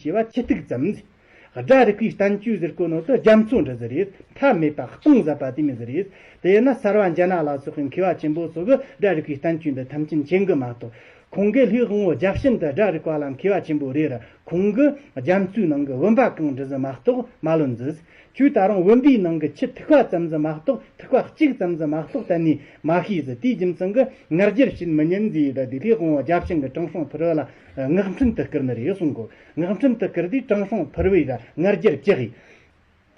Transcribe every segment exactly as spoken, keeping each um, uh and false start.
ཞེས་པ་ཆུ་ཐིགས་ཙམ། སྒྲ་རིག་པའི་བསྟན་བཅོས་ཟེར་གོ་ནོ་དེ་རྒྱ་མཚོ་འདྲ་ཟིག་རེད། མཐའ་མེད་པ་སྟོང་ཟད་པ་དེ་མོ་ཟིག་རེད། དེ་ཡིན་ན་གསར་བ་འཇའ་ན་ལ་སོགས་པའི་མཁས་པ་ཆེན་པོ་ཚོ་གིས་སྒྲ་རིག་པའི་བསྟན་བཅོས་འདི་ཐམས་ཅད་མཁྱེན་གི་མ་གཏོགས། ཁོང་གིས་ལྷའི་དབང་པོ་བརྒྱ་བྱིན་དེ་སྒྲ་རིག་པ་ལ་མཁས་པ་ཆེན་པོ་རེད་ར། ཁོང་གིས་རྒྱ་མཚོའི་ནང་གི་བུམ་པ་གང་འདྲ་ཟིག་མ་གཏོགས་མ་ལོན་ཟིག། ཁྱོད་ད་རུང་བུམ་པའི་ནང་གི་ཆུ་ཐིགས་པ་ཙམ་ཟིག་མ་གཏོགས། ཐིགས་པ་གཅིག་ཙམ་ཟིག་མ་གཏོགས་གཏན་ནས་མ་ཤེས་ཟིག། དེའི་རྒྱུ་མཚན་གྱིས་ང་རྒྱལ་བྱེད་མི་ཉན་ཟེར་ཡི་ད། དེ་ལྷའི་དབང་པོ་བརྒྱ་བྱིན་གྱིས་ཀྲང་ཧྲོང་ཕུར་བུ་ལ་མངགས་འཕྲིན་དུ་བསྐུར་ནི་རེད་གསུང་གོ། མངགས་འཕྲིན་དུ་བསྐུར་དུས་ཀྲང་ཧྲོང་ཕུར་བུ་ཡིས་ང་རྒྱལ་བཅག་ཡི།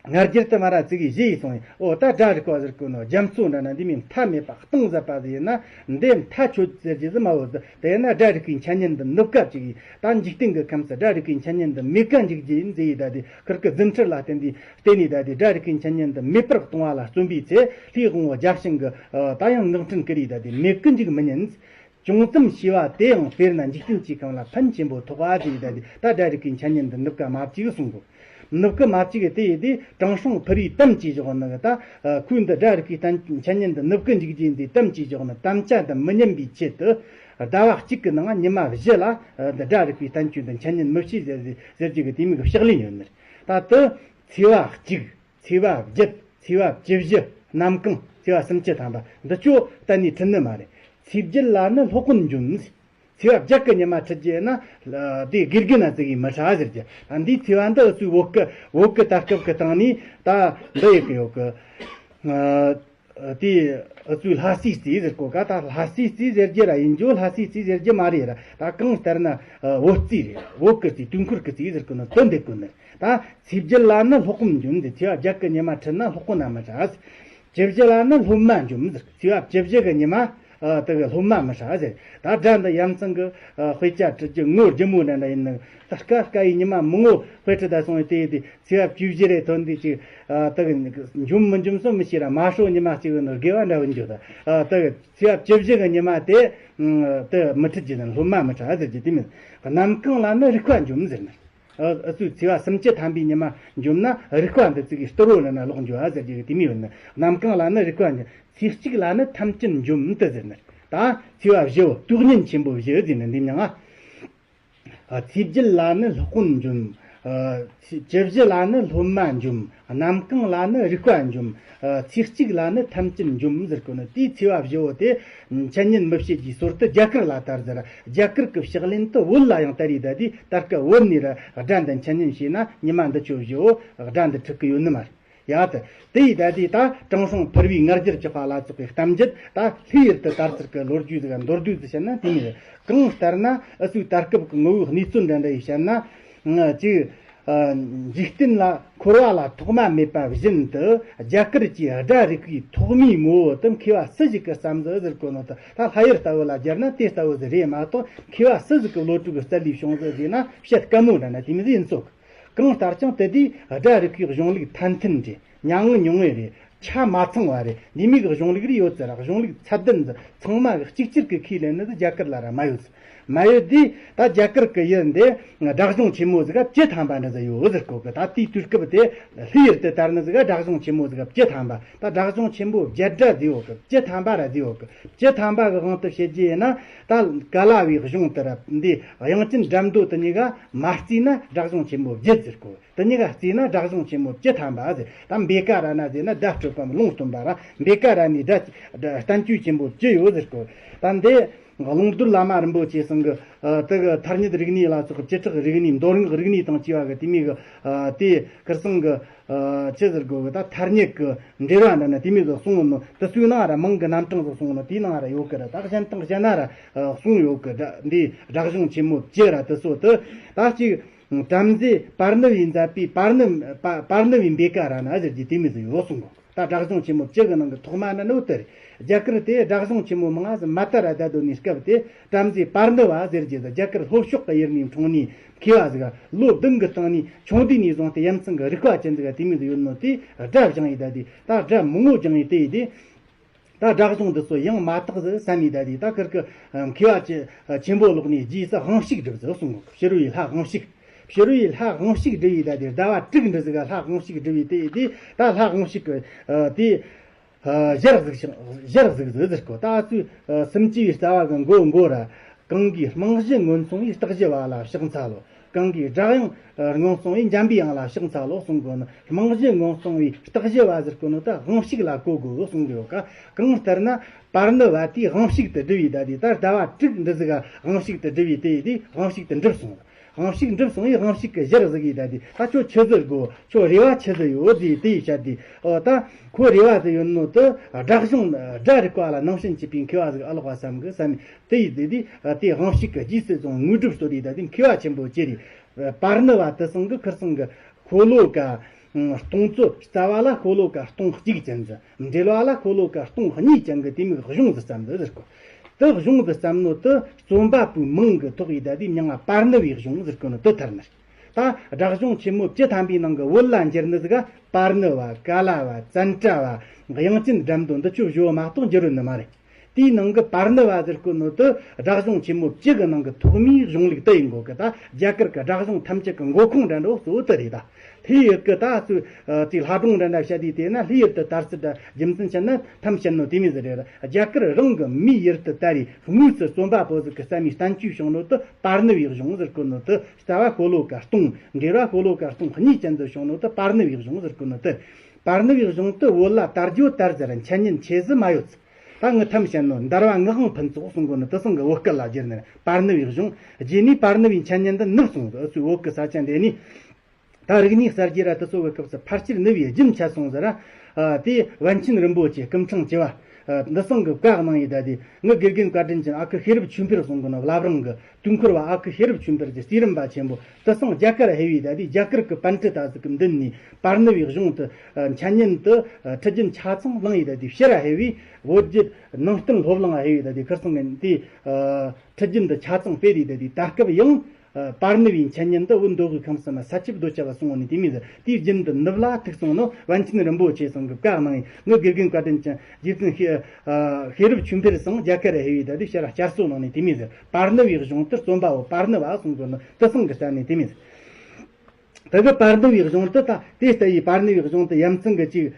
ང་རྒྱལ་དུ་མ་ར་ཙིག་གིས་བཞེས་ཡི་སོང་ཡི། འོ་ད་སྒྲ་རིག་པ་ཟེར་གོ་ནོ་རྒྱ་མཚོ་འདྲ་ན་འདི་མོ་མཐའ་མེད་པ་སྟོང་ཟད་པ་ཟིག་ཡིན་ན། འདི་མཐའ་ཆོད་ཟེར་རྒྱུ་ཟིག་མ་བོ་ཟིག། དེ་ཡིན་ན་སྒྲ་རིག་པའི་འཆད་ཉན་འདི་ནུབ་ཀ་བཅུག་ཡི། ད་འཇིག་རྟེན་གྱི་ཁམས་སུ་སྒྲ་རིག་པའི་འཆད་ཉན་འདི་མེད་ཀ་འཇུག་རྒྱུ་ཡིན་ཟེར་ཡི་ད། དེ་ཁིར་གི་རྫུ་འཕྲུལ་ལ་བརྟེན་ཏེ་བརྟེན་ནས་ད། དེ་སྒྲ་རིག་པའི་འཆད་ཉན་འདི་མེད་པར་གཏོང་བ་ལ་བརྩོན་པའི་ཚེ། ལྷའི་དབང་པོ་བརྒྱ་བྱིན་གྱིས་ད་ཡང་མངགས་འཕྲིན་བསྐུར་ཡི་ད། དེ་མེད་ཀི་འཇུག་མི་ཉན། ཅུང་ཙམ་ཤེས་པ་དེ་ཡང་དཔེར་ན་འཇིག་རྟེན་གྱི་ཁམས་ལ་ཕན་ཆེན་པོ་ཐོགས་པ་ཟེར་ཡི་ད། དེ་ད་སྒྲ་རིག་པའི་འཆད་ཉན་འདི་ནུབ་ཀ་མ་བཅུག་གསུང་གོ། ནུབ་ཀི་མ་བཅུག་གི་དེ་ཡི་དེ་ཀྲང་ཧྲོང་ཕུར་བུས་དམ་བཅས་བཞག་ནི་གི་ད། ཁོས་འདི་སྒྲ་རིག་པའི་བསྟན་འཆད་ཉན་འདི་ནུབ་ཀི་འཇུག་རྒྱུ་ཡིན་ཟེར་དམ་བཅས་བཞག་ནི་དམ་བཅའ་འདི་མི་ཉན་པའི་ཆེད་དུ། ཟླ་བ་གཅིག་གི་ནང་ཉི་མ་བཞི་ལ་འདི་སྒྲ་རིག་པའི་བསྟན་བཅོས་འདི་འཆད་ཉན་མི་བྱེད་ཟེར་ཟེར་ཟེར་རྒྱུ་གི་དེ་མོ་གི་ཕྱག་ལེན་ཡོད་ནི་རེད། ད་དེ་ཚེས་པ་གཅིག། ཚེས་པ་བརྒྱད། ཚེས་པ་བཅུ་བཞི། གནམ་གང་། ཚེས་པ་སུམ་ཅུ་ཐམ་པ་འདི་ཚོ་གཏན་ནས་ཁྲིད་ནི་མ་རེད། ཚེས་བརྒྱད་ལ་ནི་སློབ་དཔོན་འབྱོན། ཚེས་པ་བརྒྱད་ཀྱི་ཉི་མ་ཁྲིད་རྒྱུ་ཡིན་ན། དེ་དགེ་རྒན་ན་ཙིག་གིས་མི་ཧྲ་ཟེར་རྒྱུ། ད་འདིའི་ཚེས་པ་འདི་འུ་ཚོའི་བོད་ཀྱི་བོད་ཀྱི་ད་སྐབས་ཀྱི་སྟེང་ནས་ད་འདི་ཡི་གི་ཡོད་གི། དེ་འུ་ཚོའི་ལྷ་སའི་རྩིས་ཟེར་གོ་ག། ད་ལྷ་སའི་རྩིས་ཟེར་རྒྱུ་ར་ཡིན་རྒྱུ། ལྷ་སའི་རྩིས་ཟེར་རྒྱུ་མ་རེད་ར། ད་གང་ལྟར་ན་བོད་རྩིས་རེད། བོད་ཀྱི་རྩིས། དུས་འཁོར་གྱི་རྩིས་ཟེར་གོ་ནི་དོན་འདི་གོ་ནི། ད་ཚེས་བརྒྱད་ལ་ནི་སློབ་དཔོན་འབྱོན་ཏེ། ཚེས་པ་བརྒྱད་ཀྱི་ཉི་མ་ཁྲིད་ན་སློབ་དཔོན་ན་མི་ཧྲ། བཅུ་བཞི་ལ་ནི་སློབ་མ་འབྱོན་ཟེར། ཚེས་པ་བཅུ་བཞི་གི་ཉི་མ་དེ་གི་སློབ་མ་མི་ཧྲ་ཟེར། ད་སྒྲ་འདི་ཡ་མཚན་གི་དཔེ་ཆ་ཁྲིད་རྒྱུ་ངོ་རྒྱུ་མོ་འདྲ་འདྲ་ཡིན་ནི། ད་སྐ་སྐ་ཡི་ཉི་མ་མང་པོ་དཔེ་ཁྲིད་ད་སོང་བའི་དེ་ཡི་དེ། ཚེས་པ་བཅུ་བཞི་རེ་ཐོན་དུས་ཅིག་ཨ། དེ་གི་འཇོམས་མི་འཇོམས་སུ་མི་ཤེས་ར། མ་ཧྲོ་ཉི་མ་གཅིག་གི་ནང་དགེ་བ་འདྲ་བོ་འཇོག་ད། ཨ། དེ་གི་ཚེས་པ་བཅུ་བཞི་གི་ཉི་མ་དེ་དེ་མི་ཁྲིད་རྒྱུ་ནི། སློབ་མ་མི་ཁྲིད་ཟེར་རྒྱུ་དེ་མིན། གནམ་གང་ལ་ནི་རིག་པ་འཇོམས་ཟེར་ནི། ཨ། ཨུ་ཚོས་ཚེས་པ་སུམ་ཅུ་ཐམ་པའི་ཉི་མ་འཇོམས་ན་རིག་པ་འདི་ཚིག་གི་སྟོར་བོ་ལ་ན་ལོག་འཇོག་ཨ་ཟེར་རྒྱུ་གི་དེ་མིན་ཡོད་ནི། གནམ་གང་ལ་ནི་རིག་པ་འཇོམས། ཚེས་གཅིག་ལ་ནི་ཐམས་ཅད་འཇོམས་དུ་ཟེར་ནི། ད་ཚེས་པ་བཞི་བོ་དུས་ཉིན་ཆེན་པོ་བཞི་ཟེར་ནི་འདི་མྱང་ཨ། ཨ། ཚེས་བརྒྱད་ལ་ནི་སློབ་དཔོན་འཇོམས། ཨ། ཚེས་བཅུ་བཞི་ལ་ནི་སློབ་མ་འཇོམས། གནམ་གང་ལ་ནི་རིག་པ་འཇོམས། ཨ། ཚེས་གཅིག་ལ་ནི་ཐམས་ཅད་འཇོམས་ཟེར་གོ་ནི། དེའི་ཚེས་པ་བཞི་བོ་དེ་འཆད་ཉན་མི་བྱེད་རྒྱུའི་སྲོལ་དུ་རྒྱ་གར་ལ་དར་ཟེར། རྒྱ་གར་གྱི་ཕྱག་ལེན་དུ་བོད་ལ་ཡང་དར་ཡི་ད། དེ་དར་སྐབས་བོད་ནས་ར་སྒྲ་འདི་འཆད་ཉན་བྱས་ན་ཉི་མ་འདི་ཆོ་བཞི་བོ་སྒྲ་འདི་ཁྲིད་གི་ཡོད་ནི་མ་རེད། ཡ་ད། དེ་ཡི་ད་དེ་ད་ཀྲང་ཧྲོང་ཕུར་བུས་ང་རྒྱལ་བཅག་པ་ལ་སོགས་པའི་གཏམ་རྒྱུད་ད་ལྷའི་ཡུལ་དུ་དར་ཚུལ་གྱི་ལོ་རྒྱུས་ཟིག་མདོར་བསྡུས་ཟིག་བཤད་ན་དེ་མོ་རེད། གང་ལྟར་ན་ཨུ་ཚོའི་ད་སྐབས་ཀྱི་ངོ་བོའི་གནས་ཚུལ་འདྲ་འདྲ་ཡི་བཤད་ན། གཅིག་ཨ། འཇིག་རྟེན་ལ་འཁོར་བ་ལ་ཐོག་མ་མེད་པ་བཞིན་དུ་རྒྱ་གར་གྱི་སྒྲ་རིག་པའི་ཐོག་མའི་ངོ་བོ་དེ་མཁས་པ་སུ་ཞིག་གིས་བརྩམས་ཟིག་ཟེར་གོ་ནོ་དེ། ད་ལྷ་ཡུལ་ལྟ་བུ་ལ་སྦྱར་ན་དེ་ལྟ་བུ་ཟིག་རེད་མ་གཏོགས། མཁས་པ་སུ་ཞིག་གི་བློ་གྲོས་ཀྱི་རྩལ་ལས་བྱུང་ཟིག་ཟེར་ན་བཤད་དཀའ་མོ་འདྲ་ན་དེ་མོ་ཟིག་ཡིན་ཚོད། གང་ལྟར་ཀྱང་དེ་དུས་སྒྲ་རིག་པའི་གཞུང་ལུགས་ཐན་ཐུན་རེད། མྱ་ངན་མྱོང་བའི་རེད། ཆ་མ་ཚང་བ་རེད། འདི་མོ་གི་གཞུང་ལུགས་རེ་ཡོད་ཟེར་ར། གཞུང་ལུགས་ཚད་ལྡན་ཟིག་ཚང་མ་གི་གཅིག་གྱུར་གི་ཁས་ལེན་ནི་ཟིག་རྒྱ་གར་ལ་ར་མ་ཡོད་ཟེར། མ་ཡོད་དུས་ད་རྒྱ་གར་གི་ཡུལ་འདི་སྒྲ་གཞུང་ཆེན་མོ་ཟིག་བཅུ་ཐམ་པ་འདྲ་ཟིག་ཡོད་ཟེར་གོ་གི། ད་དེའི་དུས་སྐབས་དེ་ལྷའི་ཡུལ་དུ་དར་ནི་ཟིག་སྒྲ་གཞུང་ཆེན་མོ་ཟིག་བཅུ་ཐམ་པ། ད་སྒྲ་གཞུང་ཆེན་པོ་བརྒྱད་འདྲ་ཟིག་ཡོད་གི། བཅུ་ཐམ་པ་ར་ཟིག་ཡོད་གི། བཅུ་ཐམ་པ་གི་དབང་དུ་བྱེད་རྒྱུ་ཡིན་ན། ད་ཀ་ལ་བའི་གཞུང་དེ་ར་འདི་དབྱངས་ཅན་སྒྲ་མདོ་དེ་གཉིས་ཀ་མ་བརྩིས་ན་སྒྲ་གཞུང་ཆེན་མོ་བརྒྱད་ཟེར་གོ། དེ་གཉིས་ཀ་བརྩིས་ན་སྒྲ་གཞུང་ཆེན་མོ་བཅུ་ཐམ་པ་ཟེར། ད་བེ་ཀ་ར་ན་ཟེར་ན་བརྡ་སྤྲོད་པའམ་ལུང་སྟོན་པ་ར། བེ་ཀ་ར་ནའི་སྒྲ་བསྟན་བཅོས་ཆེན་པོ་བཅུ་ཡོད་ཟེར་གོ། ད་འདི་ཀློང་རྡོལ་བླ་མ་རིན་པོ་ཆེ་ཚང་གི་ཨ། དེ་གི་ཐ་སྙད་རིག་གནས་ལ་སོགས་པའི་བཅུ་ཕྲག་རིག་གནས། མདོ་སྔགས་རིག་གནས་དང་བཅས་པ་གི་དེ་མོ་གི་ཨ། དེ་ཁིར་ཚང་གི་ཨ། ཆི་ཟེར་གོ་གི། ད་ཐ་སྙད་གི་འགྲེལ་བ་འདྲ་ན་དེ་མོ་ཟིག་གསུངས་ནོ། དེ་ཚོའི་ནང་ར་མིང་གི་རྣམ་གྲངས་ཟིག་གསུངས་ནོ། དེའི་ནང་ར་ཡོད་གི་ར། ད་གཞན་དང་གཞན་ན་ར་གསུངས་ཡོད་གི། འདི་སྒྲ་གཞུང་ཆེན་མོ་བཅུ་ར་དེ་ཚོ་དེ། ད་གཅིག་བྲམ་ཟེ་པར་ཎི་བས་མཛད་པའི་པར་ཎི་པ་པར་ཎི་བའི་བེ་ཀ་ར་ན་ཟེར་རྒྱུ་དེ་མོ་ཟིག་ཡོད་གསུང་གོ། ད་སྒྲ་གཞུང་ཆེན་མོ་བཅུ་གི་ནང་གི་ཐོག་མ་ན་ནོ་དེ་རེད། རྒྱ་གར་དེ་སྒྲ་གཞུང་ཆེན་མོ་མང་ང་ཟིག་མ་དར་ར་ད་དོ་ནི་སྐབས་དེ་བྲམ་ཟེ་པར་ཎི་བ་ཟེར་རྒྱུ་ཟིག་རྒྱ་གར་ལྷོ་ཕྱོགས་ཀྱི་ཡུལ་ནས་འཁྲུངས་ནས་མཁས་པ་ཟིག་ལོ་བདུན་གི་སྟེང་ནས་ཆུང་དུས་ནས་བཟུང་སྟེ་ཡ་མཚན་གི་རིག་པ་ཅན་ཟིག་དེ་མོ་ཟིག་ཡོད་ནོ། དེ་སྒྲ་སྦྱངས་ཡི་ད། དེ་ད་སྒྲ་མང་ངོ་སྦྱངས་ཡི་དེ་ཡི་དེ། ད་སྒྲ་གཞུང་འདི་ཚོ་ཡང་མ་དག་ཟིག་བསམ་ཡི་ད། དེ་ད་ཁིར་གི་མཁས་པ་ཆེ་ཆེན་པོ་ལོག་ནས་རྗེས་སུ་དབང་ཕྱུག་བསྒྲུབས་ཟིག་གསུང་གོ། ཕྱི་རོལ་ཡི་ལྷ་དབང་ཕྱུག་ཕྱི་རོལ་ཡི་ལྷ་དབང་ཕྱུག་བསྒྲུབས་ཡི་ད། དེ་ཟླ་བ་དྲུག་འདྲ་ཟིག་ག་ལྷ་དབང་ཕྱུག་བསྒྲུབས་ཡི་དེ་ཡི་དེ། ད་ལྷ་དབང་ཕྱུག་གི་ཨ། དེ་ཨ། ཞལ་གཟིགས་ཤིང་ཞལ་གཟིགས་ཟིག་ཟེར་གོ། ད་ཚུལ་ཨ། སུམ་ཅུ་པའི་རྩ་བ་གི་མགོ་མགོ་ར། གང་གིས་རྨང་གཞི་ངོས་མཚུངས་པའི་རྟགས་བཞི་བ་ལ་ཕྱག་འཚལ་ལོ། གང་གིས་སྒྲ་དབྱངས་མངོན་སོང་བས། འཇམ་པའི་དབྱངས་ལ་ཕྱག་འཚལ་ལོ་གསུང་གོ་ནི། རྨང་གཞི་མངོན་སོང་བའི་རྟགས་གཞི་བ་ཟེར་གོ་ནི་དེ་དབང་ཕྱུག་ལ་གོ་དགོས་གསུང་གི་ཡོད་ཀ། གང་ལྟར་ན་པར་ནི་བ་དེས་དབང་ཕྱུག་ཏུ་བསྒྲུབས་པའི་ད་དེ། ད་ཟླ་བ་དྲུག་འདི་ཟིག་ག་དབང་ཕྱུག་ཏུ་བསྒྲུབས་པའི་དེ་ཡིས་དེ་དབང་ཕྱུག་ཏུ་འགྲུབ་སོང་། དབང་ཕྱུག་འགྲུབ་སོང་བས་དབང་ཕྱུག་གི་ཞལ་གཟིགས་ཡི་ད་དེ། ད་ཁྱོད་ཆི་ཟིག་དགོས། ཁྱོད་རེ་བ་ཆི་ཟིག་ཡོད་དེ་དེ་ཡིས་བཤད་དེ། ཨོ་ད་ཁོ་རེ་བ་ཟིག་ཡོད་ནོ་དེ་སྒྲ་གཞུང་སྒྲ་རིག་པ་ལ་ནང་བྱན་བྱེད་པའི་མཁས་པ་ཟིག་ཨ་ལོག་པ་བསམ་གི་བསམ། དེ་ཡིས་དེ་དེ་དེ་དབང་ཕྱུག་གི་རྗེས་སུ་བཟུང་དངོས་གྲུབ་སྩོལ་དེ་ད་དེ་མཁས་པ་ཆེན་པོ་ཅི་རེད། པར་ནི་བ་དེ་སང་གི་ཁིར་སང་གི་ཤོ་ལོ་ཀ་སྟོང་ཚོ། རྩ་བ་ལ་ཤོ་ལོ་ཀ་སྟོང་གཅིག་ཅན་ཟིག། འགྲེལ་བ་ལ་ཤོ་ལོ་ཀ་སྟོང་གཉིས་ཅན་གི་དེ་མོ་གཞུང་ཟིག་བརྩམས་འདུག་ཟེར་གོ། དེ་གཞུང་ཟིག་བརྩམས་ནོ་དེ་རྩོམ་པ་པོའི་མིང་གི་ཐོག་ཡི་ད་དེ་མྱིང་ང་པར་ནི་བའི་གཞུང་ཟེར་གོ་ནོ་དེ་ཐར་ནི། ད་སྒྲ་གཞུང་ཆེན་མོ་བཅུ་ཐམ་པའི་ནང་གི་བོད་ལ་འགྱུར་ནི་ཟིག་ག་པར་ནི་བ། ཀ་ལ་བ། ཙན་དྲ་བ། དབྱངས་ཅན་སྒྲ་མདོ། འདི་ཚོ་བཞི་བོ་མ་གཏོགས་འགྱུར་ནི་མ་རེད། དེའི་ནང་གི་པར་ནི་བ་ཟེར་གོ་ནོ་དེ་སྒྲ་གཞུང་ཆེན་མོ་བཅུ་གི་ནང་གི་ཐོག་མའི་གཞུང་ལུགས་དེ་ཡིན་གོ་གི། ད་རྒྱ་གར་གི་སྒྲ་གཞུང་ཐམས་ཅད་གི་འགོ་ཁུངས་འདྲ་འདྲ་བོ་གཙོ་བོ་དེ་རེད། ད་ལྷའི་ཡུལ་གི་ད་ཚོས་དེ་ལྷ་སྒྲུང་འདྲ་འདྲ་བཤད་དུས་དེ་ན་ལྷའི་ཡུལ་དུ་དར་ཚུལ་འདྲ་རྒྱུ་མཚན་བཤད་ན་ཐམས་བཤད་ནོ་དེ་མོ་ཟིག་རེད། རྒྱ་གར་རང་གི་མིའི་ཡུལ་དུ་དར་རེ་དངོས་སུ་རྩོམ་པ་པོ་ཟིག་གི་བརྩམས་པའི་བསྟན་བཅོས་བྱུང་ནོ་དེ་པར་ནི་བའི་གཞུང་ཟེར་གོ་ནོ་དེ། རྩ་བ་ཤོ་ལོ་ཀ་སྟོང་། འགྲེལ་བ་ཤོ་ལོ་ཀ་སྟོང་གཉིས་ཅན་དུ་བྱུང་ནོ་དེ་པར་ནི་བའི་གཞུང་ཟེར་གོ་ནོ་དེ། པར་ནི་བའི་གཞུང་དེ་བོད་ལ་དར་རྒྱུ་དར་ཟེར་འཆད་ཉན་ཆེ་ཟིག་མ་ཡོད་ཚུལ། ད་ངི་ཐམས་ཅད་ནོ་འདར་བ་ངག་དབང་ཕུན་ཚོགས་གསུང་གོ་ནི་དེ་སང་གི་བོད་སྐད་ལ་བསྒྱུར་ནས་པར་ནི་བའི་གཞུང་རྗེས་ནས་པར་ནི་བའི་འཆད་ཉན་འདི་ནུབ་སོང་ཟིག། ཨུ་ཚོའི་བོད་ཀྱི་ས་ཆ་འདི་ནས་ད་རིག་གནས་གསར་བརྗེ་ར་དེ་ཚོ་གི་སྐབས་སུ་ཕལ་ཆེར་ནུབ་པའི་རྒྱུན་ཆད་སོང་ཟིག་ར། དེ་པཎ་ཆེན་རིན་པོ་ཆེ་སྐུ་ཕྲེང་བཅུ་བ་འདི་སང་གི་བཀའ་གནང་ཡི་ད་དེ། ངི་དགེ་རྒན་བཀའ་དྲིན་ཅན་ཨ་ཁུ་ཤེས་རབ་ཆོས་འཕེལ་གསུང་གོ་ནི་བླ་བྲང་གི་དུས་འཁོར་བ་ཨ་ཁུ་ཤེས་རབ་ཆོས་འཕེལ་གྱི་རྩིས་རིམ་པ་ཆེན་པོ་དེ་སང་རྒྱ་གར་ཕེབས་པའི་ད་དེ་རྒྱ་གར་གྱི་པཎྜི་ཏ་ཟིག་གི་མདུན་ནས་པར་ནི་བའི་གཞུང་དེ་འཆད་ཉན་དེ་ཁྲིད་རྒྱུན་ཆ་ཚང་བླངས་ཡི་ད་དེ་ཕྱིར་ར་ཕེབས་པའི་བོད་བརྒྱུད་ནང་བསྟན་སློབ་གླིང་ཕེབས་པའི་ད་དེ་ཁིར་སང་གི་དེ་ཁྲིད་རྒྱུན་དེ་ཆ་ཚང་སྤེལ་ཡི་ད་དེ། ད་སྐབས་ཡང་པར་ནི་བའི་འཆད་ཉན་དེ་བོད་མདོ་དབུས་ཁམས་གསུམ་ས་ཁྱབ་རྡོ་ཁྱབ་སོང་ནི་དེ་མོ་ཟིག། དེའི་རྒྱུན་དུ་ནུབ་ལ་ཐུག་སོང་ནོ་པཎ་ཆེན་རིན་པོ་ཆེ་སང་གི་བཀའ་གནང་ཡི། ངི་དགེ་རྒན་བཀའ་དྲིན་ཅན་རྗེ་བཙུན་ཤེས་ཤེས་རབ་ཆོས་འཕེལ་སང་རྒྱ་གར་ཕེབས་པའི་ད་དེ་ཕྱིར་ར་བསྐྱར་གསོ་གནང་ནི་དེ་མོ་ཟིག། པར་ནི་བའི་གཞུང་དེ་རྩོམ་པ་བོ་པར་ནི་བ་གསུང་གོ་ནི་དེ་སང་གི་བརྩམས་ནི་དེ་མོ་ཟིག། དེ་གི་པར་ནི་བའི་གཞུང་དེ་ད་དེ་ལྟ་ཡི་པར་ནི་བའི་གཞུང་དེ་ཡ་མཚན་གི་ཅིག་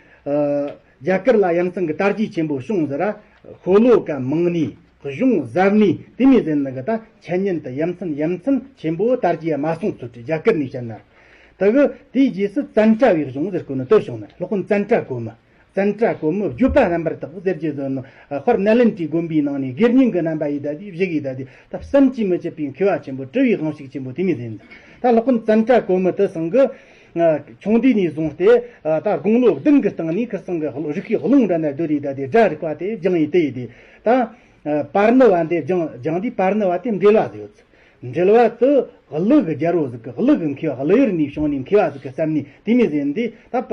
རྒྱ་གར་ལ་ཡ་མཚན་གི་དར་རྒྱས་ཆེན་པོ་བྱུང་ཟེར་ར། ཤོ་ལོ་ཀ་མང་ནི་གཞུང་ཟབ་ནི་དེ་མོ་ཟེར་ནི་གི་ད་འཆད་ཉན་དེ་ཡ་མཚན་ཡ་མཚན་ཆེན་པོ་དར་རྒྱས་མ་སོང་ཚུལ་རྒྱ་གར་ནས་བཤད་ན། དེ་གི་དེའི་རྗེས་སུ་ཙན་དྲ་བའི་གཞུང་ཟེར་གོ་ནི་དེ་བྱུང་ནི། སློབ་དཔོན་ཙན་དྲ་གོ་མི། ཙན་དྲ་གོ་མི་བརྗོད་པ་རྣམ་པར་དག་ཟེར་རྒྱུ་ཟེར་ནོ། དཔལ་ནཱ་ལེནྡྲའི་དགོན་པའི་ནང་ནས་དགེ་བསྙེན་གྱི་རྣམ་པ་ཡི་ད་དེ་བཞུགས་ཡི་ད་དེ། ད་བསམ་གྱིས་མི་ཁྱབ་པའི་མཁས་པ་ཆེན་པོ་གྲུབ་པའི་དབང་ཕྱུག་ཆེན་པོ་དེ་མོ་ཟིག་ཡིན། ད་སློབ་དཔོན་ཙན་དྲ་གོ་མི་དེ་སང་གི་ཆུང་དུས་ནས་བཟུང་སྟེ་ད་དགུང་ལོ་བདུན་གྱི་སྟེང་ནས་ཁིར་སང་གི་རིག་པའི་རླུང་འདྲ་ན་རྡོ་རི་ད་དེ་སྒྲ་རིག་པ་དེ་སྦྱངས་ཡི་དེ་ཡི་དེ། ད་པར་ནི་བ་འདི་སྦྱངས་སྦྱངས་དུས་པར་ནི་བ་དེ་འགྲེལ་བ་ཟིག་ཡོད། འགྲེལ་བ་དེ་གླུ་གི་རྒྱལ་པོ་ཟིག་གི། གླུ་གི་མཁས་པ། གླུ་ཡུལ་ནས་བྱུང་ནས་མཁས་པ་ཟིག་གི་བརྩམས་ནི་དེ་མོ་ཟིག་ཡིན་དུས། ད་པ་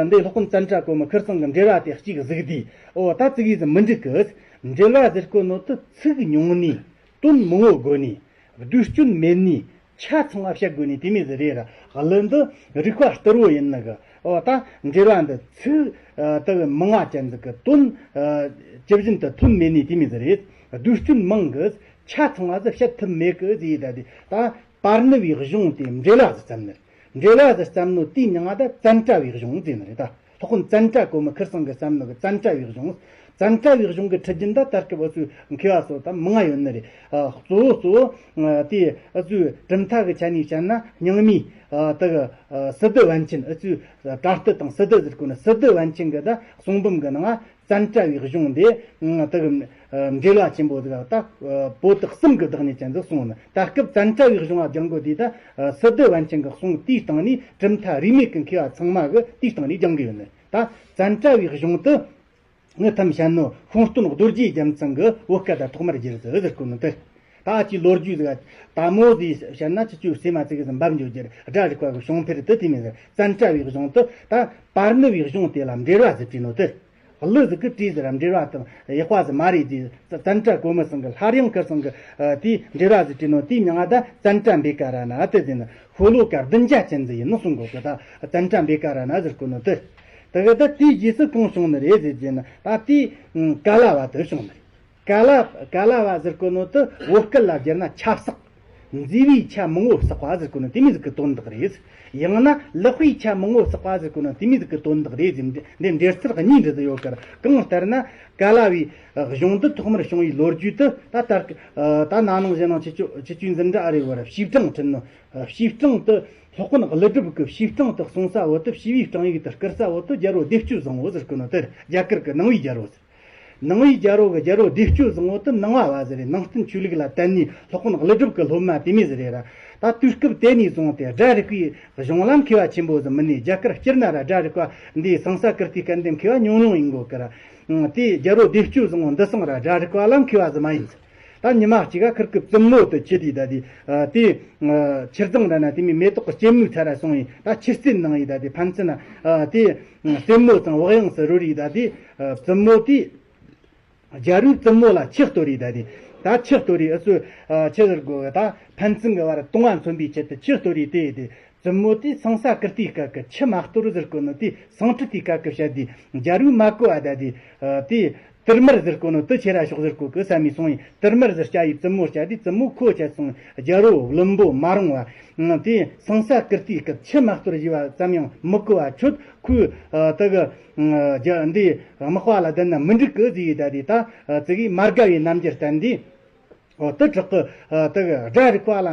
འདི་སློབ་དཔོན་ཙན་དྲ་གོ་མི་ཁིར་སང་གི་འགྲེལ་བ་དེ་གཅིག་གཟིགས་དུས། ཨོ་ད་ཙིག་གེ་ཟིག་མི་འགྲིག་གི། འགྲེལ་བ་ཟེར་གོ་ནོ་དེ་ཚིག་ཉུང་ནི། དོན་མང་བོ་དགོས་ནི། བསྡུས་སྐྱོན་མེད་ནི། ཆ་ཚང་བ་བཤད་དགོས་ནི་དེ་མོ་ཟིག་རེད་ར། གླུ་འདི་རིག་པ་གཏེར་བོ་ཡིན་ནི་གི། ཨོ་ད་འགྲེལ་བ་འདི་ཚིག་ཨ་དེ་གི་མང་ང་ཅན་ཟིག་གི། དོན་ཨ་ཇི་བཞིན་དུ་ཐོན་མེད་ནི་དེ་མོ་ཟིག་རེད། བསྡུས་སྐྱོན་མང་གི། ཆ་ཚང་བ་ཟིག་བཤད་ཐུབ་མེད་གི་ཟེར་ཡི་ད་དེ། ད་པར་ནི་བའི་གཞུང་དེ་འགྲེལ་བ་ཟིག་བརྩམས་ནི། འགྲེལ་བ་ཟིག་བརྩམས་ནོ་དེའི་མྱིང་ང་ད་ཙན་དྲ་བའི་གཞུང་ཟེར་ནི་རེད་ད། སློབ་དཔོན་ཙན་དྲ་གོ་མི་ཁིར་སང་གི་བརྩམས་ནོ་གི་ཙན་དྲ་བའི་གཞུང་། ཙན་དྲ་བའི་གཞུང་གི་ཁྲིད་རྒྱུན་ད་ད་སྐབས་འུ་ཚོའི་མཁས་པ་ཚོ་ད་མང་ང་ཡོད་ནི་རེད། ཨ་གཙོ་བོ་གཙོ་བོ་ཨ་དེ་འུ་ཚོའི་གྲུབ་མཐའ་གི་ཆ་ནས་བཤད་ན་རྙིང་མའི་ཨ་དེ་གི་ཨ་སི་ཏུ་པཎ་ཆེན། འུ་ཚོའི་པྲ་སྟི་དང་སི་ཏུ་ཟེར་གོ་ནི་སི་ཏུ་པཎ་ཆེན་གི་ད་གསུང་འབུམ་གི་ནང་ཙན་དྲ་བའི་གཞུང་དེ་དེ་གི་འགྲེལ་བ་ཆེན་པོ་ཟིག་ད་པོ་ཏི་གསུམ་གི་བདག་ཉིད་ཅན་ཟིག་གསུངས་ནི། ད་སྐབས་ཙན་དྲ་བའི་གཞུང་ང་སྦྱང་དགོས་དུས་ད་སི་ཏུ་པཎ་ཆེན་གི་གསུང་དེའི་སྟེང་ནས་གྲུབ་མཐའ་རིས་མེད་ཀྱི་མཁས་པ་ཚང་མ་གི་དེའི་སྟེང་ནས་སྦྱང་གི་ཡོད་ནི། ད་ཙན་དྲ་བའི་གཞུང་དེ་ངི་ཐམས་ཅད་ནོ་ཤོང་སྟོན་རྡོ་རྗེ་རྒྱལ་མཚན་གི་བོད་སྐད་ད་ཐོག་མར་བསྒྱུར་ཟིག་ཟེར་གོ་ནི་དེ། ད་ཅི་ལོ་རྒྱུས་ཟིག་ད་མོ་ཟིག་བཤད་ན་ཅི་ཅུ་སེ་མ་ཙིག་གི་ཟིག་འབབ་འཇོག་རྒྱུ་རེད། སྒྲ་རིག་པ་གི་བྱུང་འཕེལ་དེ་དེ་མོ་ཟིག། ཙན་དྲ་བའི་གཞུང་དེ་ད་པར་ནི་བའི་གཞུང་དེ་ལ་འགྲེལ་བ་ཟིག་བྲིས་ནོ་དེ། གླུ་ཟིག་གི་བྲིས་ཟེར་ར། འགྲེལ་བ་དང་ཡག་པ་ཟིག་མ་རེད་དེ། ཙན་དྲ་གོ་མི་སང་གི་སླར་ཡང་ཁིར་སང་གི་དེའི་འགྲེལ་བ་ཟིག་བྲིས་ནོ་དེའི་མྱིང་ང་ད་ཙན་དྲ་བི་ཀ་ར་ཎ་དེ་ཟེར་ནི། ཤོ་ལོ་ཀ་བདུན་བརྒྱ་ཅན་ཟིག་ཡིན་ནོ་གསུང་གོ་གི། ད་ཙན་དྲ་བི་ཀ་ར་ཎ་ཟེར་གོ་ནོ་དེ། དེ་གི་ད་དེའི་རྗེས་སུ་གང་བྱུང་ནི་རེད་ཟེར་རྒྱུ་ན། ད་དེའི་ཀ་ལ་བ་དེ་བྱུང་ནི་རེད། ཀ་ལ་ཀ་ལ་བ་ཟེར་གོ་ནོ་དེ་བོད་སྐད་ལ་བསྒྱུར་ན་ཆབ་གསང་། མཛེས་པའི་ཆ་མང་པོ་བསགས་པ་ཟེར་གོ་ནོ་དེ་མོ་ཟིག་གི་དོན་དག་རེད། ཡང་ན་ལེགས་པའི་ཆ་མང་པོ་བསགས་པ་ཟེར་གོ་ནོ་དེ་མོ་ཟིག་གི་དོན་དག་རེད་ཟེར། འདི་འདི་འགྲེལ་ཚུལ་གཉིས་འདྲ་ཟིག་ཡོད་ཀར། གང་ལྟར་ན་ཀ་ལ་བའི་གཞུང་འདི་ཐོག་མར་བྱུང་བའི་ལོ་རྒྱུས་དེ་ད་ལྟར་ད་ན་ནིང་གཞེས་ནིང་ཆུ་ཚོད་ཆུ་ཚོད་འཛིན་གྲྭ་ཨ་རེ་བར་བྱིས་སྦྲང་ཁྲིད་ནོ། བྱིས་སྦྲང་དེ་སློབ་དཔོན་ཀླུ་སྒྲུབ་ཀྱིས་བྱིས་སྦྲང་དེ་གསུངས་ས་བོ་དེ་བྱིས་པའི་སྦྲང་ཡིག་དེ་བསྐུར་ས་བོ་དེ་རྒྱལ་པོ་བདེ་སྤྱོད་བཟང་པོ་ཟེར་གོ་ནོ་དེ་རྒྱ་གར་གི་ནང་པའི་རྒྱལ་པོ་ཟེར། ནང་པའི་རྒྱལ་པོ་གི་རྒྱལ་པོ་བདེ་སྤྱོད་བཟང་པོ་དེ་ནང་པ་བ་ཟེར་རེད། ནང་བསྟན་ཆོས་ལུགས་ལ་དད་ནི་སློབ་དཔོན་ཀླུ་སྒྲུབ་ཀྱི་སློབ་མ་དེ་མོ་ཟིག་རེད་ར། ད་དུས་སྐབས་དེ་ནས་བཟུང་སྟེ་སྒྲ་རིག་པའི་གཞུང་ལ་མཁས་པ་ཆེན་པོ་ཟིག་མིན་ནས། རྒྱ་གར་སྤྱིར་ན་ར་སྒྲ་རིག་པ་འདི་སང་ས་ཀིརྟིའི་སྐལ་ལྡན་མཁས་པ་ཉུང་ཉུང་ཡིན་དགོས་ཀི་ར། དེ་རྒྱལ་པོ་བདེ་སྤྱོད་བཟང་པོ་འདི་སང་ར་སྒྲ་རིག་པ་ལ་མཁས་པ་ཟིག་མ་ཡིན། ད་ཉི་མ་གཅིག་ག་ཁིར་ཀི་བཙུན་མོ་དེ་ཁྱེར་དེ་ད་དེ་དེ་ཆུ་རྫིང་ར་ན་དེ་མོ་མེ་ཏོག་གི་སྐྱེད་མོས་ཚལ་ར་སོང་ཡིན། ད་ཆུ་རྩེ་ནང་ཡིན། ད་དེ་ཕན་ཚུན་ན་དེ་བཙུན་མོ་ཚང་བག་ཡངས་སུ་རོལ་རེད། ད་དེ་བཙུན་མོ་དེ་རྒྱལ་པོའི་བཙུན་མོ་ལ་ཆུ་གཏོར་རེད། ད་དེ་ད་ཆུ་གཏོར་རེད། ཨུ་ཚོས་ཆི་ཟེར་དགོས། ད་ཕན་ཚུན་གི་བར་དུང་བ་མཚོན་པའི་ཆེད་དུ་ཆུ་གཏོར་རེད། དེ་དེ་བཙུན་མོ་དེ་སང་ས་ཀིརྟིའི་སྐབས་ཀྱི་ཆུ་མ་གཏོར་ཟེར་གོ་ནོ་དེ་སང་ཁྲི་དེའི་སྐབས་ཀྱི་བཤད་དེ་རྒྱལ་པོས་མ་གོ་བ། ད་དེ་དེ་དིར་མར་ཟེར་གོ་ནོ་དེ་ཁྱེར་ར་ཤོག་ཟེར་གོ་གི་བསམ་མི་སོང་ཡིན། དིར་མར་ཟེར་བྱ་ཡི་བཙུན་མོ་བྱ་དེ་བཙུན་མོ་ཁོ་བྱ་སོང་། རྒྱལ་པོ་བླུན་པོ་མ་རུང་བ་དེ་སང་ས་ཀིརྟིའི་སྐབས་ཆུ་མ་གཏོར་ཞེས་པ་ཙམ་ཡང་མི་གོ་བ་ཁྱོད་ཁོས་དེ་གི་རྒྱ་འདི་དམག་པ་ལ་བསྡད་ན་མི་འགྲིག་གི་ཟེར་ཡི། ད་དེ་ད་ཙི་གི་མ་དགའ་བའི་རྣམ་འགྱུར་བསྟན་དེ། འོ་དེ་དྲག་གི་དེ་གི་སྒྲ་རིག་པ་ལ་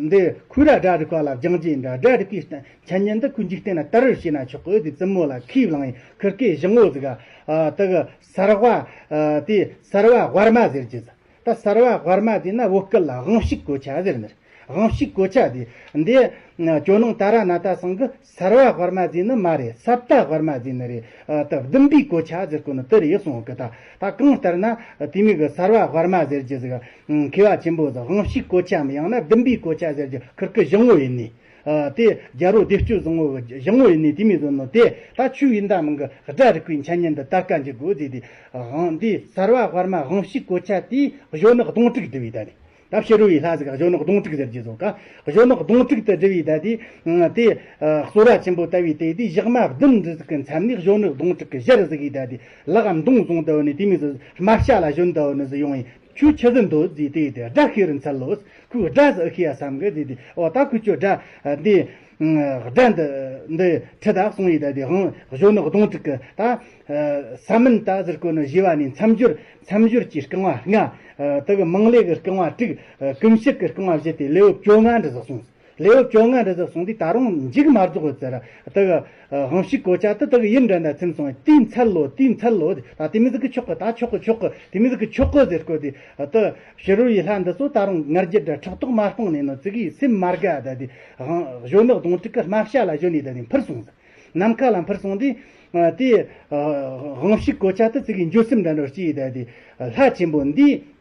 འདི་ཁོས་ར་སྒྲ་རིག་པ་ལ་སྦྱང་རྒྱུ་ཡིན་འདྲ། སྒྲ་རིག་པའི་མཚན་ཉིད་འདི་ཁོས་འཇིག་རྟེན་ལ་དར་བར་བྱས་ན་ཆོག་གི་ཟེར། བཙུན་མོ་ལ་ཁས་བླངས་ཡིན། ཁིར་ཀའི་ཞང་བོ་ཟིག་ག་དེ་གི་སར་བ་དེ་སར་བ་ཝར་མ་ཟེར་རྒྱུ་ཟིག་ད་སར་བ་ཝར་མ་ཟེར་ན་བོད་སྐད་ལ་དབང་ཕྱུག་གོ་ཆ་ཟེར་ནི། དབང་ཕྱུག་གོ་ཆ་དེ་འདི་ཇོ་ནང་ཏཱ་ར་ནཱ་ཐ་ཚང་གི་སར་བ་ཝར་མ་ཟེར་ནི་མ་རེད། སར་ཏ་ཝར་མ་ཟེར་ནི་རེད། ད་བདུན་པའི་གོ་ཆ་ཟེར་གོ་ནི་དེ་རེད་གསུངས་གི། ད་ད་གང་ལྟར་ན་དེ་མོ་གི་སར་བ་ཝར་མ་ཟེར་རྒྱུ་ཟིག་མཁས་པ་ཆེན་པོ་ཟིག་དབང་ཕྱུག་གོ་ཆའམ་ཡང་ན་བདུན་པའི་གོ་ཆ་ཟེར་རྒྱུ་ཁིར་ཀི་ཞང་བོ་ཡིན་ནི། དེ་རྒྱལ་པོ་བདེ་སྤྱོད་བཟང་པོ་གི་ཞང་བོ་ཡིན་ནི་དེ་མོ་ཟིག་ནོ་དེ་ད་ཆོས་ཡིན་ད་མིན་གི་སྒྲ་རིག་པའི་མཚན་ཉིད་འདི་དར་ཀ་འཇུག་དགོས་ཟེར་དེ། དབང་འདི་སར་བ་ཝར་མ་དབང་ཕྱུག་གོ་ཆ་དེས་གཞོན་ནུ་གདོང་དྲུག་བསྡུ་བའི་ད་དེ། ད་ཕྱི་རོལ་པའི་ལྷ་ཟིག་གཞོན་ནུ་གདོང་དྲུག་ཟེར་རྒྱུ་ཟོ་ཀ་གཞོན་ནུ་གདོང་དྲུག་ཏུ་བསྡུ་བའི་ད་དེ། དེ་གསོལ་བ་ཆེན་པོ་བཏབ་པའི་དེ་དེ་ཞག་མ་བདུན་འདི་ཟིག་གི་མཚམས་ནས་གཞོན་ནུ་གདོང་དྲུག་གི་ཞལ་ཟིག་གིས་ད་དེ་ལག་གམ་མདུང་བཟུང་ད་བ་ནི་དེ་མོ་ཟིག་རྨ་བྱ་ལ་ཞོན་ད་བ་ནི་ཟིག་ཡོང་ཡིན། ཁྱོད་ཆི་ཟིག་འདོད་ཟིག་དེ་དེ་སྒྲ་ཤེས་རུ་འཚལ་ལོ། ཁོས་སྒྲ་ཟིག་ཤེས་ཡ་བསམ་གི་ཟིག་དེ། འོ་ད་ཁོས་ཁྱོད་སྒྲ་འདི་སྒྲ་འདི་འདི་ཁྲིད་ད་གསུང་ཡི་ད་དེ་དབང་གཞོན་ནུ་གདོང་དྲུག་གི་ད། ས་མིན་ད་ཟེར་གོ་ནི་ཞེས་པ་ནི་མཚམས་སྦྱོར་མཚམས་སྦྱོར་གྱི་རྐང་བ་ལྔ། དེ་གི་མང་ལེ་གི་རྐང་བ་དྲུག་གུམ་ཤུག་གི་རྐང་བ་བཞི་སྟེ་ལེའུ་བཅོ་ལྔ་འདྲ་ཟིག་གསུངས། ལེའུ་བཅོ་ལྔ་འདྲ་ཟིག་གསུངས་དུས་ད་རུང་མཇུག་མ་རྫོགས་ཡོད་ཟེར། དེ་གི་དབང་ཕྱུག་གོ་ཆ་དེ་དེ་གི་ཡིན་འདྲ་འདྲ་ཚིམ་སོང་། དེ་འཚལ་ལོ། དེ་འཚལ་ལོ། ད་དེ་མོ་ཟིག་གི་ཆོག་གི། ད་ཆོག་གི་ཆོག་གི། དེ་མོ་ཟིག་གི་ཆོག་གི་ཟེར་གོ་དེ། དེ་ཕྱི་རོལ་པའི་ལྷ་འདི་ཚོ་ད་རུང་ང་རྒྱལ་འདྲ་ཕྲག་དོག་མ་སྤངས་ནས་ནོ་ཙི་གི་སེམས་མ་དགའ་ད་དེ། གཞོན་ནུ་གདོང་དྲུག་གི་རྨ་བྱ་ལ་ཞོན་ནས་ད་དེ་འཕུར་སོང་ཟེར། ནམ་མཁའ་ལ་འཕུར་སོང་དུས། དེ་དབང་ཕྱུག་གོ་ཆ་དེ་ཙི་གི་འགྱོད་སེམས་འདྲ་འདྲ་སྐྱེས་ཡི་ད་དེ། ལྷ་ཆེན་པོ་འདིས་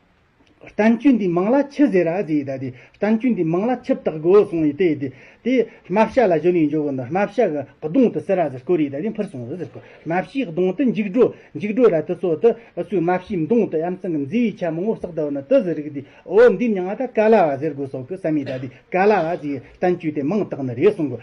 བསྟན་བཅོས་འདིའི་མིང་ལ་ཆི་ཟེར་ར་ཟེར་ཡི་ད་དེ། བསྟན་བཅོས་འདིའི་མིང་ལ་ཆི་བཏགས་དགོས་གསུངས་ཡི་དེ། དེ་དེ་རྨ་བྱ་ལ་ཞོན་ནས་འགྱོ་གི་འདུག་རྨ་བྱ་གི་གདོང་དེ་ཟེར་ར་ཟེར་གོ་རེ་ད་དེ་འཕུར་སོང་ཟེར་གོ་རྨ་བྱའི་གདོང་དེ་འཇིགས་སྒྲོ་འཇིགས་སྒྲོ་ར་དེ་ཚོ་དེ་ཨུ་ཚོའི་རྨ་བྱའི་གདོང་དེ་ཡ་མཚན་གི་མཛེས་པའི་ཆ་མང་པོ་བསགས་ད་བ་ན་དེ་ཟེར་གི་དེ། འོ་འདི་མྱིང་ང་ད་ཀ་ལ་བ་ཟེར་དགོས་སོགས་གི་བསམ་ཡི་ད་དེ། ཀ་ལ་བ་ཟེར་བསྟན་བཅོས་དེ་མིང་བཏགས་ནི་རེད་གསུང་གི།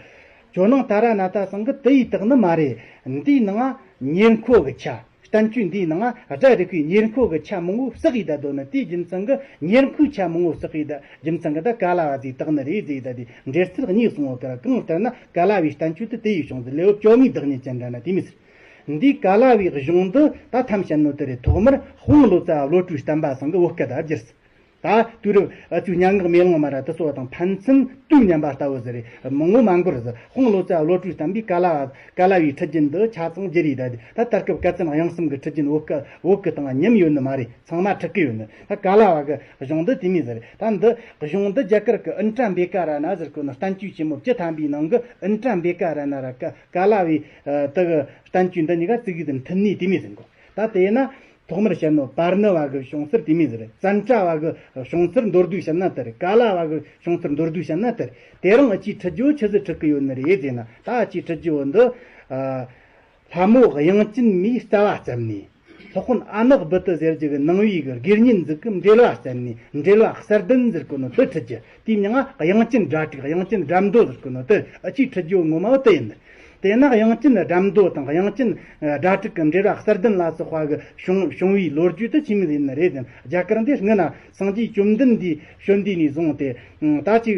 ཇོ་ནང་ཏཱ་ར་ནཱ་ཐ་ཚང་གིས་དེ་ཡིས་བཏགས་ནི་མ་རེད། འདིའི་ནང་ཉེར་མཁོ་གི་ཆ། བསྟན་བཅོས་འདིའི་ནང་སྒྲ་རིག་པའི་ཉེར་མཁོ་གི་ཆ་མང་པོ་བསགས་ཡི་ད་དོ་ནི་དེའི་རྒྱུ་མཚན་གི་ཉེར་མཁོའི་ཆ་མང་པོ་བསགས་ཡི་ད་རྒྱུ་མཚན་གི་ད་ཀ་ལ་བ་ཟེར་བཏགས་ནི་རེད་ཟེར་ཡི་ད་དེ། འགྲེལ་ཚུལ་གཉིས་གསུང་བ་ཀ་ར། གང་ལྟར་ན་ཀ་ལ་བའི་བསྟན་བཅོས་དེ་དེ་ཡིས་བྱུང་ཟེར། ལེའུ་བཅོ་ལྔའི་བདག་ཉིད་ཅན་འདྲ་ན་དེ་མོ་ཟེར། འདིའི་ཀ་ལ་བའི་གཞུང་འདི་ད་ཐམས་ཅད་ནོ་དེ་རེད། ཐོག་མར་དཔང་བློ་རྩ་བློ་གྲོས་བརྟན་པ་ཚང་གི་བོད་སྐད་དུ་བསྒྱུར། ད་དུས་རབས་ཨ་ཅུ་སྙན་ངག་མེ་ལོང་མ་ར་དེ་ཚོ་དང་ཕན་ཚུན་དུས་མཉམ་པ་ལྟ་བུ་ཟེར་རེད། མི་ངོ་མ་འགོར་ཟེར། དཔང་བློ་རྩ་བློ་གྲོས་བརྟན་པའི་ཀ་ལ་བ་ཀ་ལ་བའི་ཁྲིད་རྒྱུན་འདི་ཆ་ཚང་བསྒྱུར་ཡི་ད་དེ། ད་ད་སྐབས་ཀ་ཙན་དབྱངས་གསུམ་གྱི་ཁྲིད་རྒྱུན་བོད་སྐད་བོད་སྐད་དང་ཉམས་ཡོད་ནི་མ་རེད། ཚང་མ་ཁྲིད་གི་ཡོད་ནི། ད་ཀ་ལ་བ་གི་གཞུང་འདི་དེ་མོ་ཟེར་རེད། ད་འདི་གཞུང་འདི་རྒྱ་གར་གི་ཨིན་ཏྲ་བེ་ཀ་ར་ན་ཟེར་གོ་ནི་བསྟན་བཅོས་ཆེན་མོ་བཅུ་ཐམ་པའི་ནང་གི་ཨིན་ཏྲ་བེ་ཀ་ར་ན་ར་ཀ་ཀ་ལ་བའི་དེ་གི་བསྟན་བཅོས་འདི་གཉིས་ཀ་ཙི་གུ་དེ་མཐུན་ནི་དེ་མོ་ཟེར་གོ་ད་དེས་ན། ཐོག་མར་བཤད་ནོ་པར་ཎི་བ་གི་བྱུང་ཚུལ་དེ་མོ་ཟིག་རེད། ཙན་དྲ་བ་གི་བྱུང་ཚུལ་མདོར་བསྡུས་བཤད་ན་དེ་རེད། ཀ་ལ་བ་གི་བྱུང་ཚུལ་མདོར་བསྡུས་བཤད་ན་དེ་རེད། དེ་རིང་ཨ་ཅེས་ཁྲིད་རྒྱུ་ཆི་ཟིག་ཁྲིད་གི་ཡོད་ནི་རེད་ཟེར་ན། ད་ཨ་ཅེས་ཁྲིད་རྒྱུ་བོ་འདི། ལྷ་མོ་དབྱངས་ཅན་མའི་རྩ་བ་བརྩམས་ནས། སློབ་དཔོན་ཨ་ནག་བི་ཏི་ཟེར་རྒྱུ་གི་ནང་པའི་གི་དགེ་བསྙེན་ཟིག་གི་འགྲེལ་བ་བརྩམས་ནས། འགྲེལ་བ་གསལ་ལྡན་ཟེར་གོ་ནོ་དེ་ཁྲིད་རྒྱུ། དེའི་མིང་ང་དབྱངས་ཅན་སྒྲ་དྲུག་དབྱངས་ཅན་སྒྲ་མདོ་ཟེར་གོ་ནོ་དེ། ཨ་ཅེས་ཁྲིད་རྒྱུ་བོ་ངོ་མ་བོ་དེ་ཡིན། དེས་ན་དབྱངས་ཅན་སྒྲ་མདོ་དང་དབྱངས་ཅན་སྒྲ་དྲུག་གི་འགྲེལ་བ་གསར་ལྡན་ལ་སོགས་པ་གི་བྱུང་བྱུང་བའི་ལོ་རྒྱུས་དེ་ཆི་མོ་ཟིག་ཡིན་ནི་རེད་ཟེར་ན། རྒྱ་གར་འདི་སྔོན་ན་སངས་རྒྱས་བཅོམ་ལྡན་འདས་བྱོན་དུས་ནས་བཟུང་སྟེ། ད་ཅིག་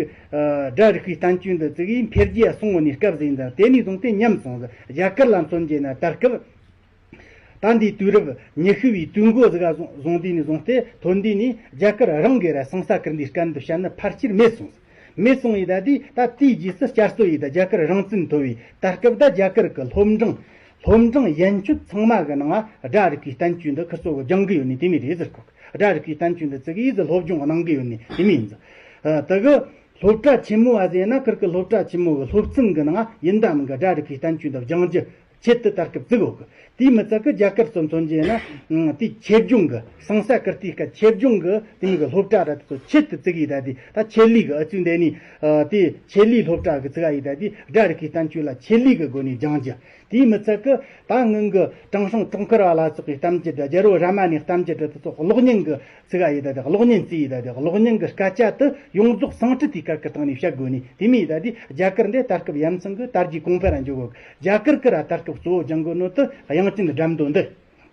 སྒྲ་རིག་པའི་བསྟན་བཅོས་འདི་ཙིག་གིས་འཕེལ་རྒྱས་སོང་བ་ནས་སྐབས་ཟིག་ཡིན་ཙང་། དེ་ནས་བཟུང་སྟེ་ཉམས་སོང་ཟིག། རྒྱ་གར་ལ་མཚོན་རྒྱུ་ན་ད་སྐབས། ད་འདིའི་དུས་རབས་ཉི་ཤུ་བའི་དུས་འགོ་ཟིག་ག་བཟུང་བཟུང་དུས་ནས་བཟུང་སྟེ། ཐོན་དུས་ནས་རྒྱ་གར་རང་གི་ར་ཟང་ཟིང་ཀིརྟིའི་སྐད་འདི་བཤད་ནི་ཕལ་ཆེར་མེད་སོང་། མེད་སོང་ཡི་ད་དེ། ད་དེའི་རྗེས་སུ་བསྐྱར་གསོ་ཡི་ད་རྒྱ་གར་རང་བཙན་ཐོབ་པའི་ད་སྐབས། ད་རྒྱ་གར་གི་སློབ་འབྲིང་། སློབ་འབྲིང་ཡན་ཆོད་ཚང་མ་གི་ནང་སྒྲ་རིག་པའི་བསྟན་བཅོས་འདི་ཁིར་ཚོ་གི་སྦྱང་གི་ཡོད་ནི་དེ་མོ་རེད་ཟེར་གོ། སྒྲ་རིག་པའི་བསྟན་བཅོས་འདི་ཙིག་གིས་ཟིག་སློབ་སྦྱོང་གནང་གི་ཡོད་ནི་དེ་མོ་ཡིན་ཟིག། དེ་གི་སློབ་གྲྭ་ཆེན་མོ་བ་ཟེར་ན། ཁིར་གི་སློབ་གྲྭ་ཆེན་མོ་གི་སློབ་ཚན་གི་ནང་ཡིན་ད་མིན་གི་སྒྲ་རིག་པའི་བསྟན་བཅོས་འདི་སྦྱང་རྒྱུ་ཆེད་དུ་ད་སྐབས་བཙུགས་ཡོད་གི། དེའི་མི་ཚད་གི་རྒྱ་གར་ཚོ་མཚོན་རྒྱུ་ཡིན་ན། དེའི་ཆེད་སྦྱོང་གི་ཟང་ཟིང་ཀིརྟིའི་སྐད་ཆེད་སྦྱོང་གི་དེ་མོ་གི་སློབ་གྲྭ་ར་དེ་ཚོ་ཆེད་དུ་བཙུགས་ཡི་ད་དེ། ད་ཆེད་ལས་གི་ཨུ་ཚོའི་འདི་ནས་དེ་ཆེད་ལས་སློབ་གྲྭ་གི་བཙུགས་ཡི་ད་དེ། སྒྲ་རིག་པའི་བསྟན་བཅོས་ལ་ཆེད་ལས་གི་སྒོ་ནས་སྦྱང་རྒྱུ། དེའི་མི་ཚད་གི་ད་སྔོན་གི་དྲང་སྲོང་གྲོང་ཁྱེར་བ་ལ་སོགས་པའི་གཏམ་རྒྱུད་དང་། རྒྱལ་པོ་རཱ་མ་ནའི་གཏམ་རྒྱུད་ར་དེ་ཚོ་གློག་བརྙན་གི་བཙུགས་ཡི་ད་དེ། གློག་བརྙན་བཙུགས་ཡི་ད་དེ། གློག་བརྙན་གི་སྐད་ཆ་དེ་ཡོངས་རྫོགས་སཾ་སྐྲྀ་ཏའི་སྐད་གི་སྟེང་ནས་བཤད་དགོས་ནི་དེ་མོ་ཡི་ད་དེ། རྒྱ་གར་འདི་ད་སྐབས་ཡ་མཚན་གི་དར་རྒྱས་གོང་འཕེལ་ར་འགྱོ་གོ། རྒྱ་གར་གི་ར་ད་སྐབས་གཙོ་བོ་སྦྱང་དགོས་ནོ་དེ་དབྱངས་ཅན་སྒྲ་མདོ་འདི།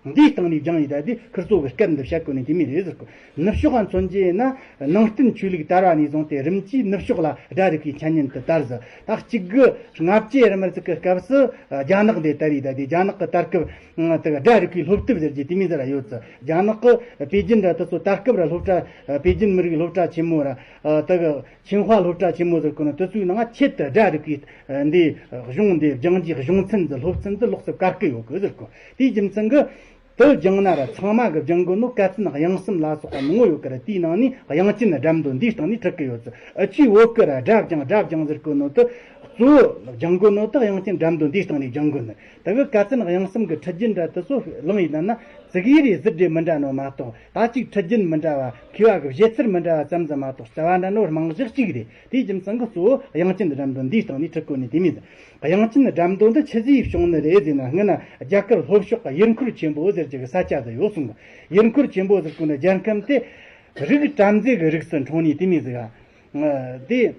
འདིའི་སྟེང་ནས་སྦྱངས་ཡི་ད་དེ། ཁིར་ཚོ་གི་སྐད་འདི་བཤད་དགོས་ནི་དེ་མོ་རེད་ཟེར་གོ། ནུབ་ཕྱོགས་ལ་མཚོན་རྒྱུ་ཡིན་ན། ནང་བསྟན་ཆོས་ལུགས་དར་བ་ནས་བཟུང་སྟེ་རིམ་གྱིས་ནུབ་ཕྱོགས་ལ་སྒྲ་རིག་པའི་འཆད་ཉན་དེ་དར་ཟིག། ད་གཅིག་དགུ་ལྔ་བརྒྱ་རིམ་ཟིག་གི་སྐབས་སུ་རྒྱ་ནག་འདི་དར་ཡི་ད་དེ། རྒྱ་ནག་གི་ད་སྐབས་དེ་གི་སྒྲ་རིག་པའི་སློབ་དེབ་ཟེར་རྒྱུ་དེ་མོ་ཟིག་ར་ཡོད་ཟིག། རྒྱ་ནག་གི་པེ་ཅིན་ར་དེ་ཚོ་ད་སྐབས་ར་སློབ་གྲྭ། པེ་ཅིན་མི་རིགས་སློབ་གྲྭ་ཆེན་མོ་ར། དེ་གི་ཆིང་ཧྭ་སློབ་གྲྭ་ཆེན་མོ་ཟེར་གོ་ནོ་དེ་ཚོའི་ནང་ཆེད་དུ་སྒྲ་རིག་པའི་འདི་གཞུང་འདི་སྦྱང་རྒྱུའི་གཞུང་ཚན་འདི། སློབ་ཚན་འདི་ལོགས་སུ་བཀར་གི་ཡོད་གི་ཟེར་གོ། དེའི་རྒྱུ་མཚན་གི་དེ་སྦྱངས་ན་ར་ཚང་མ་གི་སྦྱང་དགོས་ནོ་ཀ་རྩེན་དབྱངས་གསུམ་ལ་སོགས་པ་མང་བོ་ཡོད་གི་ར། དེའི་ནང་ནས་དབྱངས་ཅན་སྒྲ་མདོ་འདིའི་སྟེང་ནས་ཁྲིད་གི་ཡོད་ཟེར། འུ་ཆོས་བོད་གི་ར་སྒྲ་སྦྱང་སྒྲ་སྦྱང་ཟེར་གོ་ནོ་དེ། གཙོ་བོ་སྦྱང་དགོས་ནོ་དེ་དབྱངས་ཅན་སྒྲ་མདོ་འདིའི་སྟེང་ནས་སྦྱང་དགོས་ནི། དེ་གི་ཀ་རྩེན་དབྱངས་གསུམ་གི་ཁྲིད་རྒྱུན་ར་དེ་ཚོ་བླངས་ཡི་ད་ན། ཙིག་གེ་རེ་ཟུར་འདྲེ་མི་འདྲ་ནོ་མ་གཏོགས། ད་ཅིག་ཁྲིད་རྒྱུན་མི་འདྲ་བ། མཁས་པ་གི་བཞེད་ཚུལ་མི་འདྲ་བ་ཙམ་ཙམ་མ་གཏོགས་རྩ་བ་འདྲ་ནོ་རྨང་གཞི་གཅིག་རེད། དེའི་རྒྱུ་མཚན་གི་གཙོ་བོ་དབྱངས་ཅན་སྒྲ་མདོ་འདིའི་སྟེང་ནས་ཁྲིད་དགོས་ནི་དེ་མོ་ཟིག། དབྱངས་ཅན་སྒྲ་མདོ་འདི་ཆི་ཟིག་བྱུང་ནི་རེད་ཟེར་ན། སྔོན་ན་རྒྱ་གར་ལྷོ་ཕྱོགས་གི་ཡུལ་འཁོར་ཆེན་པོ་ཟེར་རྒྱུ་གི་ས་ཆ་ཟིག་ཡོད་གསུངས་གི། ཡུལ་འཁོར་ཆེན་པོ་ཟེར་གོ་ནི་རྒྱལ་ཁམས་དེ་རིགས་བྲམ་ཟེ་གི་རིགས་སུ་འཁྲུངས་ནི་དེ་མོ་ཟིག་ག། དེ།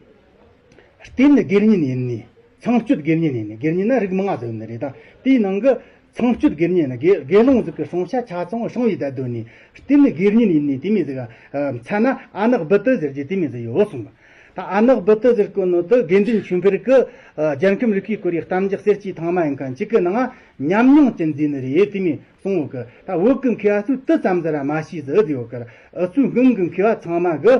རྟེན་ནི་དགེ་བསྙེན་ཡིན་ནི། ཚངས་སྤྱོད་དགེ་བསྙེན་ཡིན་ནི། དགེ་བསྙེན་ན་རིགས་མང་ང་ཟིག་ཡོད་ནི་རེད་ད། དེའི་ནང་གི་ཚངས་སྤྱོད་དགེ་བསྙེན་ནི་དགེ་དགེ་སློང་ཟིག་གི་སྲུང་བྱ་ཆ་ཚང་བ་སྲུང་ཡི་ད་སྡོད་ནི། རྟེན་ནི་དགེ་བསྙེན་ཡིན་ནི་དེ་མོ་ཟིག་ག། མཚན་ན་ཨ་ནག་བུ་ཏི་ཟེར་རྒྱུ་དེ་མོ་ཟིག་ཡོད་གསུངས། ད་ཨ་ནག་བུ་ཏི་ཟེར་གོ་ནོ་དེ་དགེ་འདུན་ཆོས་འཕེལ་གི་རྒྱལ་ཁམས་རིག་པའི་ཁོར་ཡུག་གཏམ་རྒྱུད་གསེར་གྱི་ཐང་མ་ཡིན་མཁན་གཅིག་གི་ནང་ཉམས་མྱོང་ཅན་ཟིག་ནི་རེད། དེ་མོ་གསུངས་ཡོད་གི། ད་བོད་གི་མཁས་པ་ཚོས་དེ་ཙམ་ཟིག་ར་མ་ཤེས་ཟིག་ཡོད་གི། འུ་ཚོའི་སྔོན་གི་མཁས་པ་ཚང་མ་གི་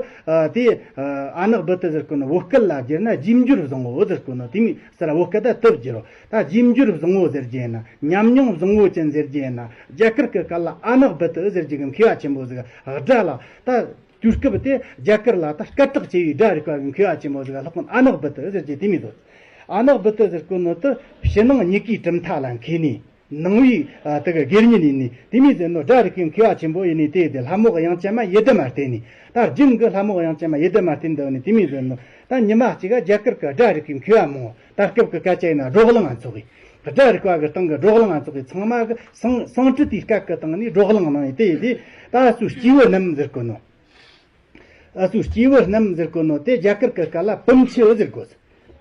དེ་ཨ་ནག་བུ་ཏི་ཟེར་གོ་ནི་བོད་སྐད་ལ་བསྒྱུར་ན་རྗེས་འཇུག་བཟང་བོ་ཟེར་གོ་ནི་དེ་མོ་ཟིག་ར། བོད་སྐད་ད་དེ་བསྒྱུར་རོ། ད་རྗེས་འཇུག་བཟང་བོ་ཟེར་རྒྱུ་ཡིན་ན། ཉམས་མྱོང་བཟང་བོ་ཅན་ཟེར་རྒྱུ་ཡིན་ན། རྒྱ་གར་གི་སྐད་ལ་ཨ་ནག་བུ་ཏི་ཟེར་རྒྱུ་གི་མཁས་པ་ཆེན་པོ་ཟིག་སྒྲ་ལ། ད་དུས་སྐབས་དེ་རྒྱ་གར་ལ་ད་སྐད་གྲགས་ཆེ་བའི་སྒྲ་རིག་པ་གི་མཁས་པ་ཆེན་པོ་ཟིག་ལྷག་པ་ཨ་ནག་བུ་ཏི་ཟེར་རྒྱུ་དེ་མོ་ཟིག། ཨ་ནག་བུ་ཏི་ཟེར་གོ་ནི་དེ་ཕྱི་ནང་གཉིས་ཀའི་གྲུབ་མཐའ་ལ་མཁས་ནི། ནང་པའི་ཨ་དེ་གི་དགེ་བསྙེན་ཡིན་ནི་དེ་མོ་ཟིག་ནོ། སྒྲ་རིག་པའི་མཁས་པ་ཆེན་པོ་ཡིན་ནི་དེ། དེ་ལྷ་མོ་དབྱངས་ཅན་མ་ཡི་དམ་མ་བསྟེན་ནི། ད་རྒྱུན་གི་ལྷ་མོ་དབྱངས་ཅན་མ་ཡི་དམ་མ་བསྟེན་འདུག་ནི་དེ་མོ་ཟིག་ནོ། ད་ཉི་མ་གཅིག་ག་རྒྱ་གར་གི་སྒྲ་རིག་པའི་མཁས་པ་མང་བོ། ད་སྐབས་གི་སྐད་ཆ་ཡིན་ན་བགྲོ་གླེང་ང་ཚོགས་གི། སྒྲ་རིག་པ་གི་སྟེང་གི་བགྲོ་གླེང་ང་ཚོགས་གི། ཚང་མ་གི་སཾ་སཾ་སྐྲྀ་ཏའི་སྐད་གི་སྟེང་ནས་བགྲོ་གླེང་གནང་ཡི་དེ་ཡི་དེ། ད་སུ་སྐྱེས་བུ་རྣམས་ཟེར་གོ་ནོ། ཨ་སུ་སྐྱེས་བུ་རྣམས་ཟེར་གོ་ནོ་དེ་རྒྱ་གར་གི་སྐད་ལ་པུམ་ཆི་ཟེར་གོ།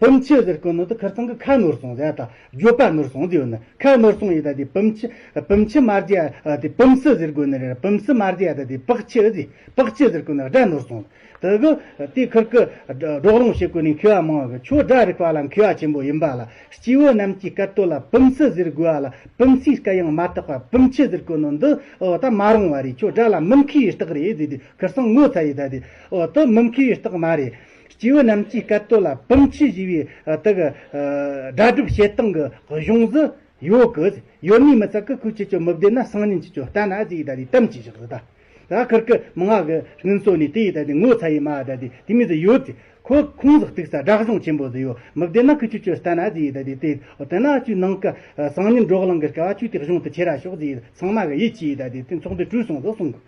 པུམ་ཆི་ཟེར་གོ་ནོ་དེ་ཁིར་ཚང་གི་ཁ་ནོར་སོང་ཟེར། ད་འགྱོད་པ་ནོར་སོང་ཟེར་ཡོད་ནི། ཁ་ནོར་སོང་ཡི་ད་དེ་པུམ་ཆི། པུམ་ཆི་མ་རྒྱ་དེ་པུམ་སི་ཟེར་གོ་ནི་རེད། པུམ་སི་མ་རྒྱ་ད་དེ་པག་ཆི་ཟེར། པག་ཆི་ཟེར་གོ་ནི་སྒྲ་ནོར་སོང་། དེ་གི་དེ་ཁིར་གི་བགྲོ་གླེང་བྱེད་གོ་ནི་མཁས་པ་མང་བ་གི། ཁྱོད་སྒྲ་རིག་པ་ལ་མཁས་པ་ཆེན་པོ་ཡིན་པ་ལ། སྐྱེས་བུ་རྣམས་ཀྱི་སྐད་དོད་ལ་པུམ་སི་ཟེར་དགོས་པ་ལ། པུམ་སིའི་སྐད་ཡང་མ་དག་པ་པུམ་ཆི་ཟེར་གོ་ནོ་འདི། འོ་ད་མ་རུང་བ་རེད། ཁྱོད་སྒྲ་ལ་མི་མཁས་པའི་རྟགས་རེད་ཟེར་དུས་ཁིར་ཚང་ངོ་ཚ་ཡི་ད་དེ། འོ་དེ་མི་མཁས་པའི་རྟགས་མ་རེད། སྐྱེས་བུ་རྣམས་ཀྱི་སྐད་དོད་ལ་པུམ་ཆི་ཞེས་པའི་ཨ་དེ་གི་ཨ་སྒྲ་སྒྲུབ་བྱེད་སྟངས་ཀྱི་གཞུང་ཟིག་ཡོད་གི། ཡོད་ནི་མི་ཚད་གི་ཁོས་ཁྱེད་ཚོ་མི་བདེན་ན་སང་ཉིན་ཁྱེད་ཚོ་བསྟན་ན་ཟེར་ཡི་ད་དེ་དམ་གྱིས་བཞག་ཟིག་ད། ད་ཁིར་གི་མང་ང་གི་སྔུན་སོ་ནས་དེ་ཡི་ད་དེ་ངོ་ཚ་ཡི་མ་ད་དེ་དེ་མོ་ཟིག་ཡོད་ཟེར། ཁོ་ཁོང་ཟིག་གཏུགས་ས་སྒྲ་གཞུང་ཆེན་པོ་ཟིག་ཡོད། མི་བདེན་ན་ཁོས་ཁྱེད་ཚོ་བསྟན་ན་ཟེར་ཡི་ད་དེ་དེ། འོ་དེ་ན་ཁྱོད་ནང་གི་སང་ཉིན་བགྲོ་གླེང་གི་སྐབས་ཁྱོད་དེ་གཞུང་དེ་ཁྱེར་ར་ཤོག་ཟེར་ཡི། ཚང་མ་གི་ཡིད་ཆེས་ཡི་ད་དེ་དེ་ཚོགས་འདུ་གྲོལ་སོང་ཟིག་གསུངས་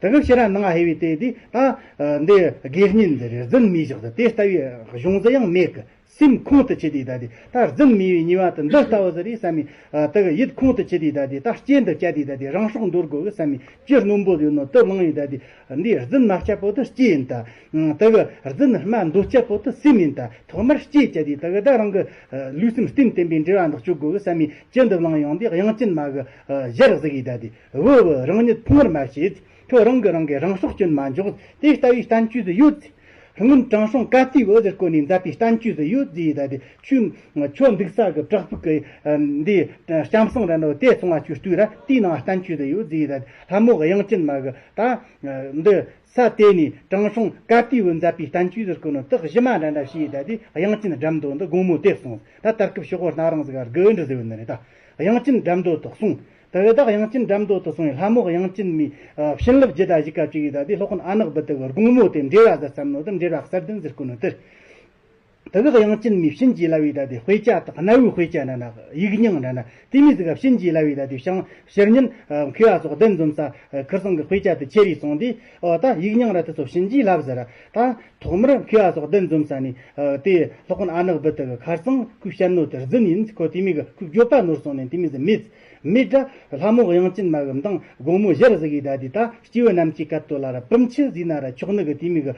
གི། དེ་གི་ཕྱིར་ར་ནང་ཧེ་བའི་དེ་དེ་ད་འདི་དགེ་བསྙེན་འདི་རེད། རྫུན་མི་བཞག་ཟེར། དེ་ལྟ་བུའི་གཞུང་ཟིག་ཡང་མེད་གི། སེམས་ཁོང་དུ་ཆུད་དེ་ད་དེ་ད་རྫུན་མི་བའི་ཉེས་པ་དེ་འདི་ལྟ་བུ་ཟིག་རེད་བསམ་མི། དེ་གི་ཡིད་ཁོང་དུ་ཆུད་དེ་ད་དེ་ད་ལྕེ་འདི་བཅད་དེ་ད་དེ་རང་སྲོག་འདོར་དགོས་གི་བསམ་མི་ཅི་རྣོན་པོ་ཡོད་ནོ་དེ་བླངས་ཡིན། ད་དེ་འདི་རྫུན་མ་བཤད་པོ་དེ་ལྕེ་ཡིན་ད། དེ་གི་རྫུན་སྨྲ་འདོད་བྱེད་པོ་དེ་སེམས་ཡིན་ད། ཐོག་མར་ལྕེ་བཅད་དེ་དེ་གི་ད་རང་གི་ལུས་སེམས་རྟེན་བརྟེན་པའི་འབྲེལ་བ་འདི་གཅོད་དགོས་གི་བསམ་མི་ཅི་འདི་བླངས་ཡོང་དེ་དབྱངས་ཅན་མ་གི་ཞལ་གཟིགས་ཡིན། ད་དེ་བུ་བུ་རང་ཉིད་ཕུང་བར་མ་བྱེད། ཁྱོད་རང་གིས་རང་གི་རང་སྲོག་སྐྱོན་མ་འཇོག། དེ་ལྟ་བུའི་བསྟན་བཅོས་སུ་ཡོད་ཚེ། སྔོན་དྲང་སྲོང་ག་ཏུས་བུ་ཟེར་གོ་ནས་མཛད་པའི་བསྟན་བཅོས་སུ་ཡོད་ཟེར། ད་དེ་ཁྱོད་ཁྱོད་འདུག་ས་གི་བྲག་ཕུག་གི་འདི་ལྕམ་སྲང་ར་ནོ་དེ་སོང་བ་ཁྱོད་ལྟོས་ར། དེའི་ནང་བསྟན་བཅོས་སུ་ཡོད་ཟེར། ད་ལྷ་མོ་དབྱངས་ཅན་མ་གི་ད་འདི་ས་དེ་ནས་དྲང་སྲོང་ག་ཏུས་བུ་མཛད་པའི་བསྟན་བཅོས་ཟེར་གོ་ནོ་དག་གཞི་མ་འདྲ་འདྲ་བྱས། ད་དེ་དབྱངས་ཅན་སྒྲ་མདོ་འདི་དགོང་མོ་དེ་གསུངས། ད་དར་སྐབས་ཤོག་གོ་སྣ་རིང་ཟིག་ག་དགུ་འདྲ་ཟེར་བ་ནི་རེད། ད་དབྱངས་ཅན་སྒྲ་མདོ་དག་གསུངས། དེ་གི་ད་དབྱངས་ཅན་སྒྲ་མདོ་དུ་སོང་བའི་ལྷ་མོ་དབྱངས་ཅན་མའི་བྱིན་རླབས་ཇི་ལྟ་ཞིག་ག་བཅུག་ཡིན། ད་དེ་སློབ་དཔོན་ཨ་ནག་པོ་དེ་གི་དགོང་མོ་དེ་འགྲེལ་བ་ཟེར་བསམ་ནོ་དེ་འགྲེལ་བ་གསལ་ལྡན་ཟེར་གོ་ནོ་དེར། དེ་གི་དབྱངས་ཅན་མའི་བྱིན་གྱིས་བརླབས་པའི་ད་དེ་དཔེ་ཆ་དག་གནའ་བོའི་དཔེ་ཆ་འདྲ་ན་ཡིག་རྙིང་འདྲ་ན་དེ་མོ་ཟིག་ག་བྱིན་གྱིས་བརླབས་པའི་ད་དེ་བྱང་ཕྱི་ཉིན་མཁས་པ་སོགས་གདན་འཛོམས་ས་ཁིར་ཚང་གི་དཔེ་ཆ་དེ་ཁྱེར་རེ་སོང་དུས། ཨོ་ད་ཡིག་རྙིང་ར་དེ་ཚོ་བྱིན་གྱིས་བརླབས་ཟེར་ར། ད་ཐོག་མར་མཁས་པ་སོགས་གདན་འཛོམས་ས་ནས་དེ་སློབ་དཔོན་ཨ་ནག་པོ་དེ་གི་ཁར་ཚང་ཁོས་བཤད་ནོ་དེ་རྫུན་ཡིན། ཁོ་དེ་མོ་གི་ཁོས་བརྗོད་པ་ནོར་སོང་ནས་དེ་མོ་ཟིག་མེད། མེད་དྲ་ལྷ་མོ་དབྱངས་ཅན་མ་གི་མདང་དགོང་མོ་ཞལ་གཟིགས་ཡི་ད་དེ་ད་སྐྱེས་བུ་རྣམས་ཀྱི་སྐད་དོད་ལ་ར་བུམ་ཆུ་ཟོས་ན་ར་ཆོག་ནི་གི་དེ་མོ་གི་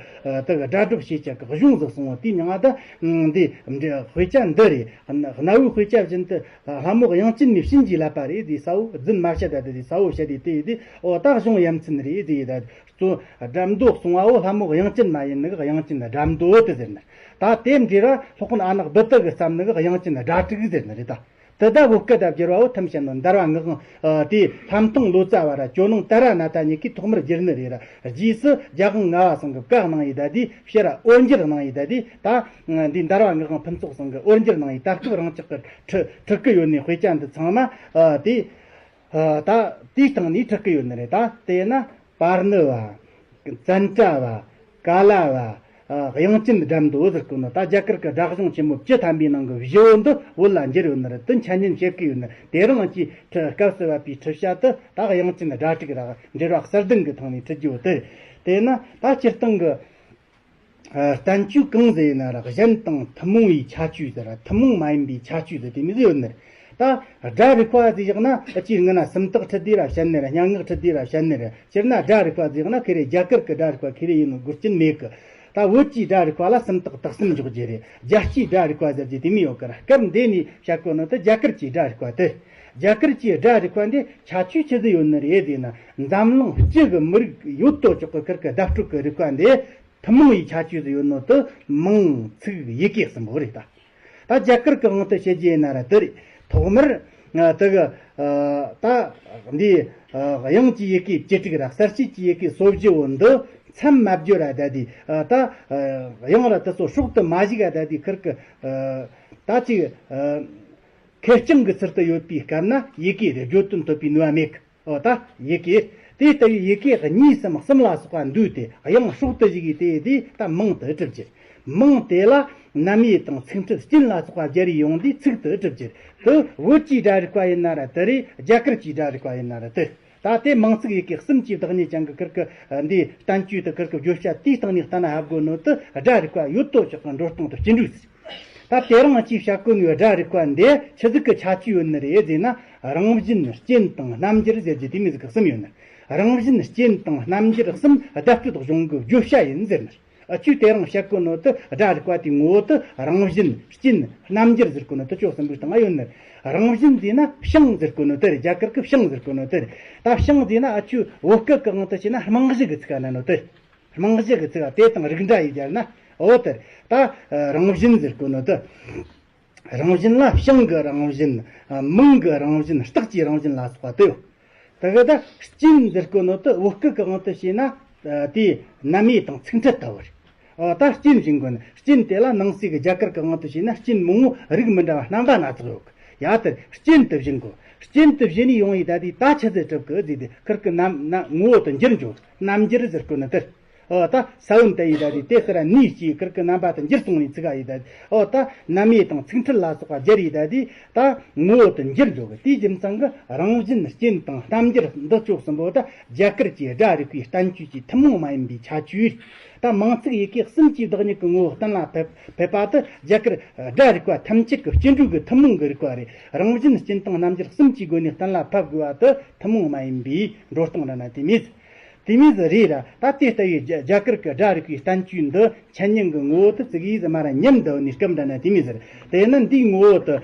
དེ་གི་སྒྲ་སྒྲུབ་བྱེད་ཅག་གི་གཞུང་ཟིག་གསུངས་པ། དེ་མྱིང་ང་ད་འདི་དཔེ་ཆ་འདི་རེད། གནའ་བོའི་དཔེ་ཆ་བཞིན་དུ་ལྷ་མོ་དབྱངས་ཅན་མའི་བྱིན་གྱིས་བརླབས་པ་རེད་ཟེར། གསལ་བོ་རྫུན་མ་བཤད། ད་དེ་གསལ་བོ་བཤད་དེ་དེ་དེ་ཨོ་ད་གཞུང་ཡ་མཚན་རེད་ཟེར། ད་གཙོ་སྒྲ་མདོ་གསུང་བའོ། ལྷ་མོ་དབྱངས་ཅན་མ་ཡིན་ནི་གི་དབྱངས་ཅན་སྒྲ་མདོ་དེ་ཟེར་ནི། ད་དེ་འདྲ་ར་སློབ་དཔོན་ཨ་ནག་པོ་དེ་གི་བརྩམས་ནི་གི་དབྱངས་ཅན་སྒྲ་དྲུག་ཟེར་ནི་རེད་ད། དེ་ད་བོད་སྐད་ད་བསྒྱུར་བའོ་ཐམས་ཅད་ནི་འདར་བ་ངག་དབང་དེ་ལྷ་མཐོང་ལོ་ཙཱ་བ་ར་ཇོ་ནང་ཏཱ་ར་ནཱ་ཐ་གཉིས་ཀས་ཐོག་མར་བསྒྱུར་ནི་རེད་ར། རྗེས་སུ་རྒྱལ་དབང་ལྔ་པ་ཚང་གི་བཀའ་གནང་ཡི་ད་དེ་ཕྱིར་ར་དབོར་འགྱུར་གནང་ཡི་ད་དེ་ད་འདི་འདར་བ་ངག་དབང་ཕུན་ཚོགས་ཚང་གི་དབོར་འགྱུར་གནང་ཡི། ད་སྐབས་རང་ཅག་གི་ཁྲི་ཁྲི་སྐུ་ཡོད་ནི་དཔེ་ཆ་འདི་ཚང་མ་དེ། ད་དེའི་སྟེང་ནས་ཁྲི་སྐུ་ཡོད་ནི་རེད། ད་དེ་ན་པར་ཎི་བ། ཙནྡྲ་བ། ཀ་ལ་བ། དབྱངས་ཅན་སྒྲ་མདོ་ཟེར་གོ་ནོ་ད་རྒྱ་གར་གི་སྒྲ་གཞུང་ཆེན་མོ་བཅུ་ཐམ་པའི་ནང་གི་བཞི་བོ་འདི་བོད་ལ་འགྱུར་ཡོད་ནི་རེད། དེ་འཆད་ཉན་བྱེད་ཀྱི་ཡོད་ནི་དེ་རིང་ཅིག་ཁྲི་སྐབས་སུ་བབས་པའི་ཁྲི་བྱ་དུ་ད་དབྱངས་ཅན་སྒྲ་དྲུག་ར་འགྲེལ་བ་གསལ་ལྡན་གྱི་ཐོག་ནས་ཁྲིད་རྒྱུ་བོ་དེ། དེ་ན་ད་སྤྱིར་བཏང་གི་བསྟན་བཅོས་གང་ཟིག་ཡིན་ན་ར་གཞན་དང་ཐུན་མོང་བའི་ཁྱད་ཆོས་ཟེར་ར་ཐུན་མོང་མ་ཡིན་པའི་ཁྱད་ཆོས་ཟེར་དེ་མོ་ཟིག་ཡོད་ནི་རེད། ད་སྒྲ་རིག་པ་ཟིག་བཞག་ན་ཨ་ཅེ་སྔ་ན་སུམ་རྟགས་ཁྲིད་དེ་ར་བཤད་ནི་ར་སྙན་ངག་ཁྲིད་དེ་ར་བཤད་ནི་ར། སྤྱིར་ན་སྒྲ་རིག་པ་ཟིག་བཞག་ན་ཁེ་རེ་རྒྱ་གར་གི་སྒྲ་རིག་པ་ཁེ་རེ་ཡིན་ནོ་དགོས་རྐྱེན་མེད་གི། ད་བོད་ཀྱི་སྒྲ་རིག་པ་ལ་སུམ་རྟགས་དག་གསུམ་འཇོག་རྒྱུ་རེད། རྒྱལ་སྤྱིའི་སྒྲ་རིག་པ་ཟེར་རྒྱུ་དེ་མོ་ཡོད་གི་ར། སྐབས་འདི་ནས་བཤད་གོ་ནོ་ད་རྒྱ་གར་གྱི་སྒྲ་རིག་པ་དེ། རྒྱ་གར་གྱི་སྒྲ་རིག་པ་འདི་ཁྱད་ཆོས་ཆི་ཟིག་ཡོད་ནི་རེད་ཟེར་ན། འཛམ་གླིང་སྤྱི་གི་མི་རིགས་ཡོད་དོ་ཅོག་གི་ཁུར་གི་བརྡ་སྤྲོད་ཀྱི་རིག་པ་འདི། ཐུན་མོང་བའི་ཁྱད་ཆོས་སུ་ཡོད་ནོ་དེ་མིང་ཚིག་ཡི་གེ་གསུམ་པོ་རེད་ད། ད་རྒྱ་གར་གྱི་དབང་དུ་བྱེད་རྒྱུ་ཡིན་ན་ར་དེ་རེད། ཐོག་མར་དེ་གི་ད་འདི་དབྱངས་ཀྱི་ཡི་གེ་བཅུ་དྲུག་ར་གསལ་བྱེད་ཀྱི་ཡི་གེ་སོ་བཞི་བོ་འདི་མཚམས་མ་བསྒྱུར་ར་ད་དེ་ད་དབྱངས་ར་དེ་ཚོ་སྲོག་ཏུ་མ་ཞུགས་ར་ད་དེ་ཁུར་གི་ད་ཅིག་ཁེར་རྐྱང་གི་ཚུལ་དུ་ཡོད་པའི་སྐབས་ན་ཡི་གེ་རེད། བརྗོད་དོན་ཐོབ་པའི་ནུས་པ་མེད་གི། ཨོ་ད་ཡི་གེ། དེ་ལྟ་བུའི་ཡི་གེ་གཉིས་སམ་གསུམ་ལ་སོགས་པ་འདུས་ཏེ་དབྱངས་སྲོག་ཏུ་བཞུགས་པའི་དེ་དེ་ད་མིང་དུ་གྲུབ་ཅེས། མིང་དེ་ལ་རྣམ་དབྱེ་དང་ཚིག་ཕྲད་རྐྱེན་ལ་སོགས་པ་སྦྱར་ཡོང་དུས་ཚིག་ཏུ་གྲུབ་ཅེས། དེ་བོད་ཀྱི་སྒྲ་རིག་པ་ཡིན་ན་ར་དེ་རེད། རྒྱ་གར་གྱི་སྒྲ་རིག་པ་ཡིན་ན་ར་དེ། ད་དེ་མིང་ཚིག་ཡི་གེ་གསུམ་གྱི་བདག་ཉིད་ཅན་གྱི་ཁུར་གི་འདིའི་བསྟན་བཅོས་དེ་ཁུར་གི་བརྗོད་བྱ་དེའི་སྟེང་ནས་ལྟ་ན་ཧ་གོ་ནོ་དེ་སྒྲ་རིག་པ་ཡོད་དོ་ཅོག་གི་འགྲོ་སྟངས་དེ་སྤྱི་འགྲོས་ཟེར། ད་དེ་རིང་ཅིག་བཤད་གོ་ནི་སྒྲ་རིག་པ་འདི་ཆི་ཟིག་གི་ཁྱད་ཆོས་ཡོད་ནི་རེད་ཟེར་ན། རང་བཞིན་རྐྱེན་དང་རྣམ་འགྱུར་ཟེར་རྒྱུ་དེ་མོ་ཟིག་གི་གསུམ་ཡོད་ནི། རང་བཞིན་རྐྱེན་དང་རྣམ་འགྱུར་གསུམ་བརྡ་སྤྲོད་གཞུང་གི་བརྗོད་བྱ་ཡིན་ཟེར་ནི། ཨ་ཁྱོས་དེ་རིང་བཤད་གོ་ནོ་དེ་སྒྲ་རིག་པ་དེའི་ངོ་བོ་དེ་རང་བཞིན་རྐྱེན་རྣམ་འགྱུར་ཟེར་གོ་ནོ་དེ་ཅོག་གསུམ་པོའི་སྟེང་ང་ཡོད་ནི། རང་བཞིན་ཟེར་ན་བྱིངས་ཟེར་གོ་ནོ་དེ་རེད། རྒྱ་གར་གི་བྱིངས་ཟེར་གོ་ནོ་དེ་རེད། ད་བྱིངས་ཟེར་ན་ཨ་ཁྱོས་བོད་སྐད་གི་དབང་དུ་བྱས་ན་རྨང་གཞི་གི་ཚིག་ག་ན་ནོ་དེ་རེད། རྨང་གཞི་གི་ཚིག་དེ་དང་རིགས་འདྲ་ཡིས་སྦྱར་ན་འོ་དེར་ད་རང་བཞིན་ཟེར་གོ་ནོ་དེ། རང་བཞིན་ལ་བྱིངས་ཀྱི་རང་བཞིན། མིང་གི་རང་བཞིན། རྟགས་ཀྱི་རང་བཞིན་ལ་སོགས་པ་དེ་ཡོད། དེ་གི་ད་རྐྱེན་ཟེར་གོ་ནོ་དེ་བོད་སྐད་ཀྱི་དབང་དུ་བྱས་ན་དེའི་རྣམ་དབྱེ་དང་ཚིག་ཕྲད་ལྟ་བུ་རེད། ད་རྐྱེན་བྱིན་དགོས་ན་རྐྱེན་དེ་ལ་ནང་གསེས་ཀྱི་རྒྱ་གར་གྱི་དབང་དུ་བྱས་ན་རྐྱེན་མང་བོ་རིགས་མི་འདྲ་བ་རྣམ་པ་སྣ་ཚོགས་ཡོད་གི། ཡ་དེར་རྐྱེན་དུ་བྱིན་དགོས། རྐྱེན་དུ་བྱིན་ནས་ཡོང་ཡི་ད་དེ་ད་ཆི་ཟིག་གྲུབ་གི་ཟེར་དེ་ཁུར་གི་རྣམ་ན་ངོ་བོ་དེ་འགྱུར་འགྱོ། རྣམ་འགྱུར་ཟེར་གོ་ནི་དེར། ཨོ་ད་ས་བོན་དེ་ཡི་ད་དེ་དེ་ལྟར་ནུས་ཀྱིས་ཁིར་གི་རྣམ་པ་དེ་འགྱུར་སོང་ནས་ཚིག་ག་ཡི་ད་དེ། ཨོ་ད་རྣམ་དབྱེ་དང་ཚིག་ཕྲད་ལ་སོགས་པ་སྦྱར་ཡི་ད་དེ། ད་ངོ་བོ་དེ་འགྱུར་འགྲོ་གི། དེའི་རྒྱུ་མཚན་གྱིས་རང་བཞིན་རྐྱེན་དང་རྣམ་འགྱུར་འདི་སྐྱོ་གསུམ་པོ་ད་རྒྱ་གར་གྱི་སྒྲ་རིག་པའི་བསྟན་བཅོས་ཀྱི་ཐུན་མོང་མ་ཡིན་པའི་ཁྱད་ཆོས་རེད། ད་མིང་ཚིག་ཡི་གེ་གསུམ་གྱིས་བདག་ཉིད་ཀྱི་ངོ་བོ་གཏན་ལ་ཕེབས་ཕེབས་པ་དེ་རྒྱ་གར་སྒྲ་རིག་པ་ཐམས་ཅད་ཀྱི་སྐྱེ་འགྲོའི་གི་ཐུན་མོང་གི་རིག་པ་རེད། རང་བཞིན་རྐྱེན་དང་རྣམ་འགྱུར་གསུམ་གྱི་སྒོ་ནས་གཏན་ལ་ཕབ་དགོས་པ་དེ་ཐུན་མོང་མ་ཡིན་པའི་འགྲོ་སྟངས་འདྲ་ན་དེ་མོ་ཟིག་དེ་མོ་ཟིག་རེད་ར། ད་དེ་ལྟ་བུའི་རྒྱ་རྒྱ་གར་གྱི་སྒྲ་རིག་པའི་བསྟན་བཅོས་འདི་འཆད་ཉན་གྱི་ངོ་བོ་དེ་ཙིག་གེ་ཟིག་མར་ར་ཉམས་འདུག་ནས་སྐབས་འདྲ་ན་དེ་མོ་ཟིག་རེད། དེས་ན་འདིའི་ངོ་བོ་དེ་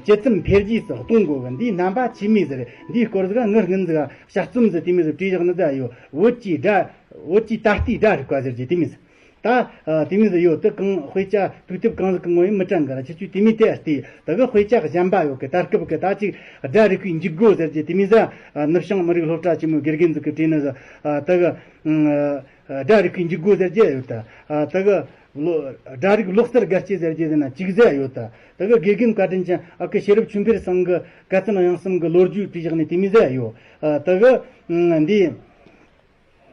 ཇི་ཙམ་འཕེལ་རྒྱས་སུ་གཏོང་དགོས་གི། འདིའི་རྣམ་པ་ཇི་མོ་ཟིག་རེད། འདིའི་སྐོར་ཟིག་ངས་སྔོན་ཟིག་དཔྱད་རྩོམ་ཟིག་དེ་མོ་ཟིག་བྲིས་བཞག་ནི་ཟིག་ཡོད། བོད་ཀྱི་སྒྲ། བོད་ཀྱི་ད་ལྟའི་སྒྲ་རིག་པ་ཟེར་རྒྱུ་དེ་མོ་ཟིག་ད་ཨ་དེ་མོ་ཟིག་ཡོད། དེ་གང་དཔེ་ཆ་དུས་དེབ་གང་ཟིག་གི་ངོ་ཡིན་མི་དྲན་གི་ར། ཁྱེད་ཆོས་དེ་མོ་དེ་ལྟ་དེ་གི་དཔེ་ཆ་གཞན་པ་ཡོད་གི། ད་སྐབས་གི་ད་ཅིག་སྒྲ་རིག་པའི་འཇུག་སྒོ་ཟེར་རྒྱུ་དེ་མོ་ཟིག་ཨ་ནུབ་བྱང་མི་རིགས་སློབ་གྲྭ་ཆེན་མོའི་དགེ་རྒན་ཟིག་གིས་བྲིས་ནི་ཟིག་ཨ་དེ་གི་ཨ་སྒྲ་རིག་པའི་འཇུག་སྒོ་ཟེར་རྒྱུ་ཡོད་ད། ཨ་དེ་གི་ལོ་སྒྲ་རིག་ལོ་གསར་དགའ་སྐྱིད་ཟེར་རྒྱུ་ཟེར་ན་ཅིག་ཟིག་ཡོད་ད། དེ་གི་དགེ་རྒན་བཀའ་དྲིན་ཅན་ཨ་ཁུ་ཤེས་རབ་ཆོས་འཕེལ་ཚང་གིས་དཀའ་ཚེགས་དབྱངས་གསུམ་གི་ལོ་རྒྱུས་བྲིས་བཞག་ནི་དེ་མོ་ཟིག་ཡོད། ཨ་དེ་གི་ཨ་འདི།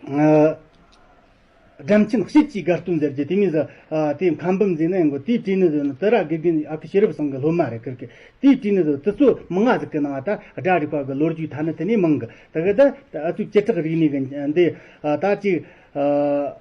ཨ་སྒྲ་མཆན་དཔྱིད་ཀྱི་དགའ་སྟོན་ཟེར་རྒྱུ་དེ་མོ་ཟིག་ཨ་དེ་ཁ་འབུམ་ཟིག་ནི་ཡང་གོ་དེའི་བྲིས་ནི་ཟིག་ནི་དེ་ར་དགེ་རྒན་ཨ་ཁུ་ཤེས་རབ་ཚང་གི་སློབ་མ་རེད། ཁིར་གི་དེའི་བྲིས་ནི་ཟིག་དེ་ཚོ་མང་ང་ཟིག་གི་ནང་ད་སྒྲ་རིག་པ་གི་ལོ་རྒྱུས་ཐ་ནི་དེ་ནས་མང་གི། དེ་གི་ད་ཨ་ཚུགས་བཅུ་ཕྲག་རིག་གནས་གི་འདི་ཨ་ད་ཅིག་ཨ་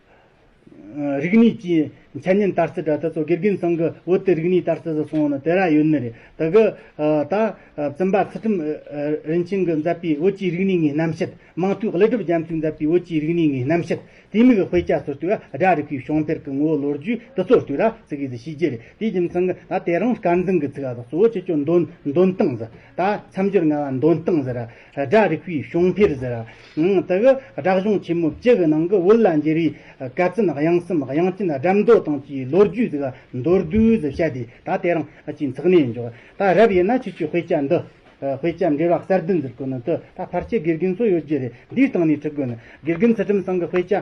རིག་གནས་ཀྱི་འཆད་ཉན་དར་ཚུལ་འདྲ་དེ་ཚོ་དགེ་རྒན་ཚང་གི་བོད་དུ་རིག་གནས་དར་ཚུལ་ཟིག་སོང་ནི་དེ་ར་ཡོད་ནི་རེད། དེ་གི་ཨ་ད་ཨ་བཙུན་པ་ཚུལ་ཁྲིམས་ཨ་རིན་ཆེན་གྱིས་མཛད་པའི་བོད་ཀྱི་རིག་གནས་ངའི་རྣམ་བཤད། མང་ཐོས་ཀླུ་སྒྲུབ་རྒྱ་མཚོས་མཛད་པའི་བོད་ཀྱི་རིག་གནས་ངའི་རྣམ་བཤད། དེ་མོ་གི་དཔེ་ཆ་ཚོ་ལྟོས་ཨ་སྒྲ་རིག་པའི་བྱུང་འཕེལ་གི་ངོ་བོ་ལོ་རྒྱུས་དེ་ཚོ་ལྟོས་ར་ཙིག་གེ་ཟིག་ཤེས་རྒྱུ་རེད། དེའི་རྒྱུ་མཚན་གི་ད་དེ་རིང་སྐལ་འཛིན་གི་ཚིག་ཨ་དག་གཙོ་བོ་ཁྱེད་ཆོ་འདོན་འདོན་སྟངས་ཟིག་ད་མཚམས་སྦྱོར་ལྔ་བ་འདོན་སྟངས་ཟེར་ར། སྒྲ་རིག་པའི་བྱུང་འཕེལ་ཟེར་ར། ཨང་དེ་གི་སྒྲ་གཞུང་ཆེན་མོ་བཅུ་གི་ནང་གི་བོད་ལ་འགྱུར་བའི་ཀ་ཙན་དབྱངས་གསུམ་དབྱངས་ཅན་སྒྲ་མདོ་དང་བཅས་ལོ་རྒྱུས་ཟིག་མདོར་བསྡུས་ཟིག་བཤད་དེ་ད་དེ་རིང་ཨ་ཅིག་འཚག་ནས་འཇོག་ད་རབ་ཡིན་ན་ཁྱེད་ཆོས་དཔེ་ཆ་འདི་དཔེ་ཆ་འགྲེལ་བ་གསར་བདུན་ཟེར་གོ་ནི་དེ་ད་ཕལ་ཆེར་དགེ་རྒན་ཚོ་ཡོད་རྒྱུ་རེད། འདིའི་སྟེང་ནས་ཁྲིད་དགོས་ནི། དགེ་རྒན་ཚུལ་ཁྲིམས་ཚང་གི་དཔེ་ཆ་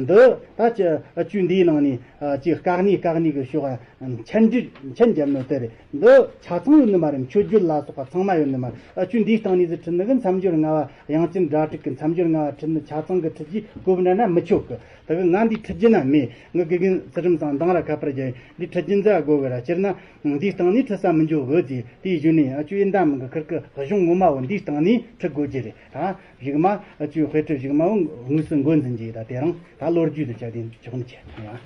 འདི་ད་ཅི་ཨ་ཅུ་འདིའི་ནང་ནས་ཅིག་དཀའ་གནད་དཀའ་གནད་གི་ཕྱོགས་མཆན་འགྲེལ་མཆན་རྒྱབ་ནོ་དེ་རེད། འདི་ཆ་ཚང་ཡོད་ནི་མ་རེད། མཆོད་བརྗོད་ལ་སོགས་པ་ཚང་མ་ཡོད་ནི་མ་རེད། ཨ་ཆུ་འདིའི་སྟེང་ནས་ཟིག་ཁྲིད་ནི་གི་མཚམས་སྦྱོར་ལྔ་བ་དབྱངས་ཅན་སྒྲ་དྲུག་གི་མཚམས་སྦྱོར་ལྔ་བ་ཁྲིད་ནི་ཆ་ཚང་གི་ཁྲིད་རྒྱུ་གོ་བུ་འདྲ་ན་མི་ཆོག་གི། དེ་གི་ང་འདི་ཁྲིད་རྒྱུ་ན་མེད། ངི་དགེ་རྒན་ཚུལ་ཁྲིམས་ཚང་འདང་ར་ཁ་པར་རྒྱབ་ཡིན། འདི་ཁྲིད་རྒྱུ་འཛའ་དགོས་གི་ར། སྤྱིར་ན་འདིའི་སྟེང་ནས་ཁྲིད་ས་མི་འཇོག་གི་ཟེར། དེའི་གཞུག་ནས་ཨ་ཆུ་ཡིན་ད་མི་གི་ཁིར་གི་གཞུང་ངོ་མ་བོ་འདིའི་སྟེང་ནས་ཁྲིད་དགོས་རྒྱུ་རེད། ད་གཞུག་མ་ཨ་ཆུ་དཔེ་ཁྲིད་གཞུག་མ་བོ་དངོས་སུ་འགོ་འཛིན་རྒྱུ་ཡིན། ད་དེ་རིང་ད་ལོ་རྒྱུས་དེ་ཆགས་དེ་ཆོག་མི་ཆེ་ཡ།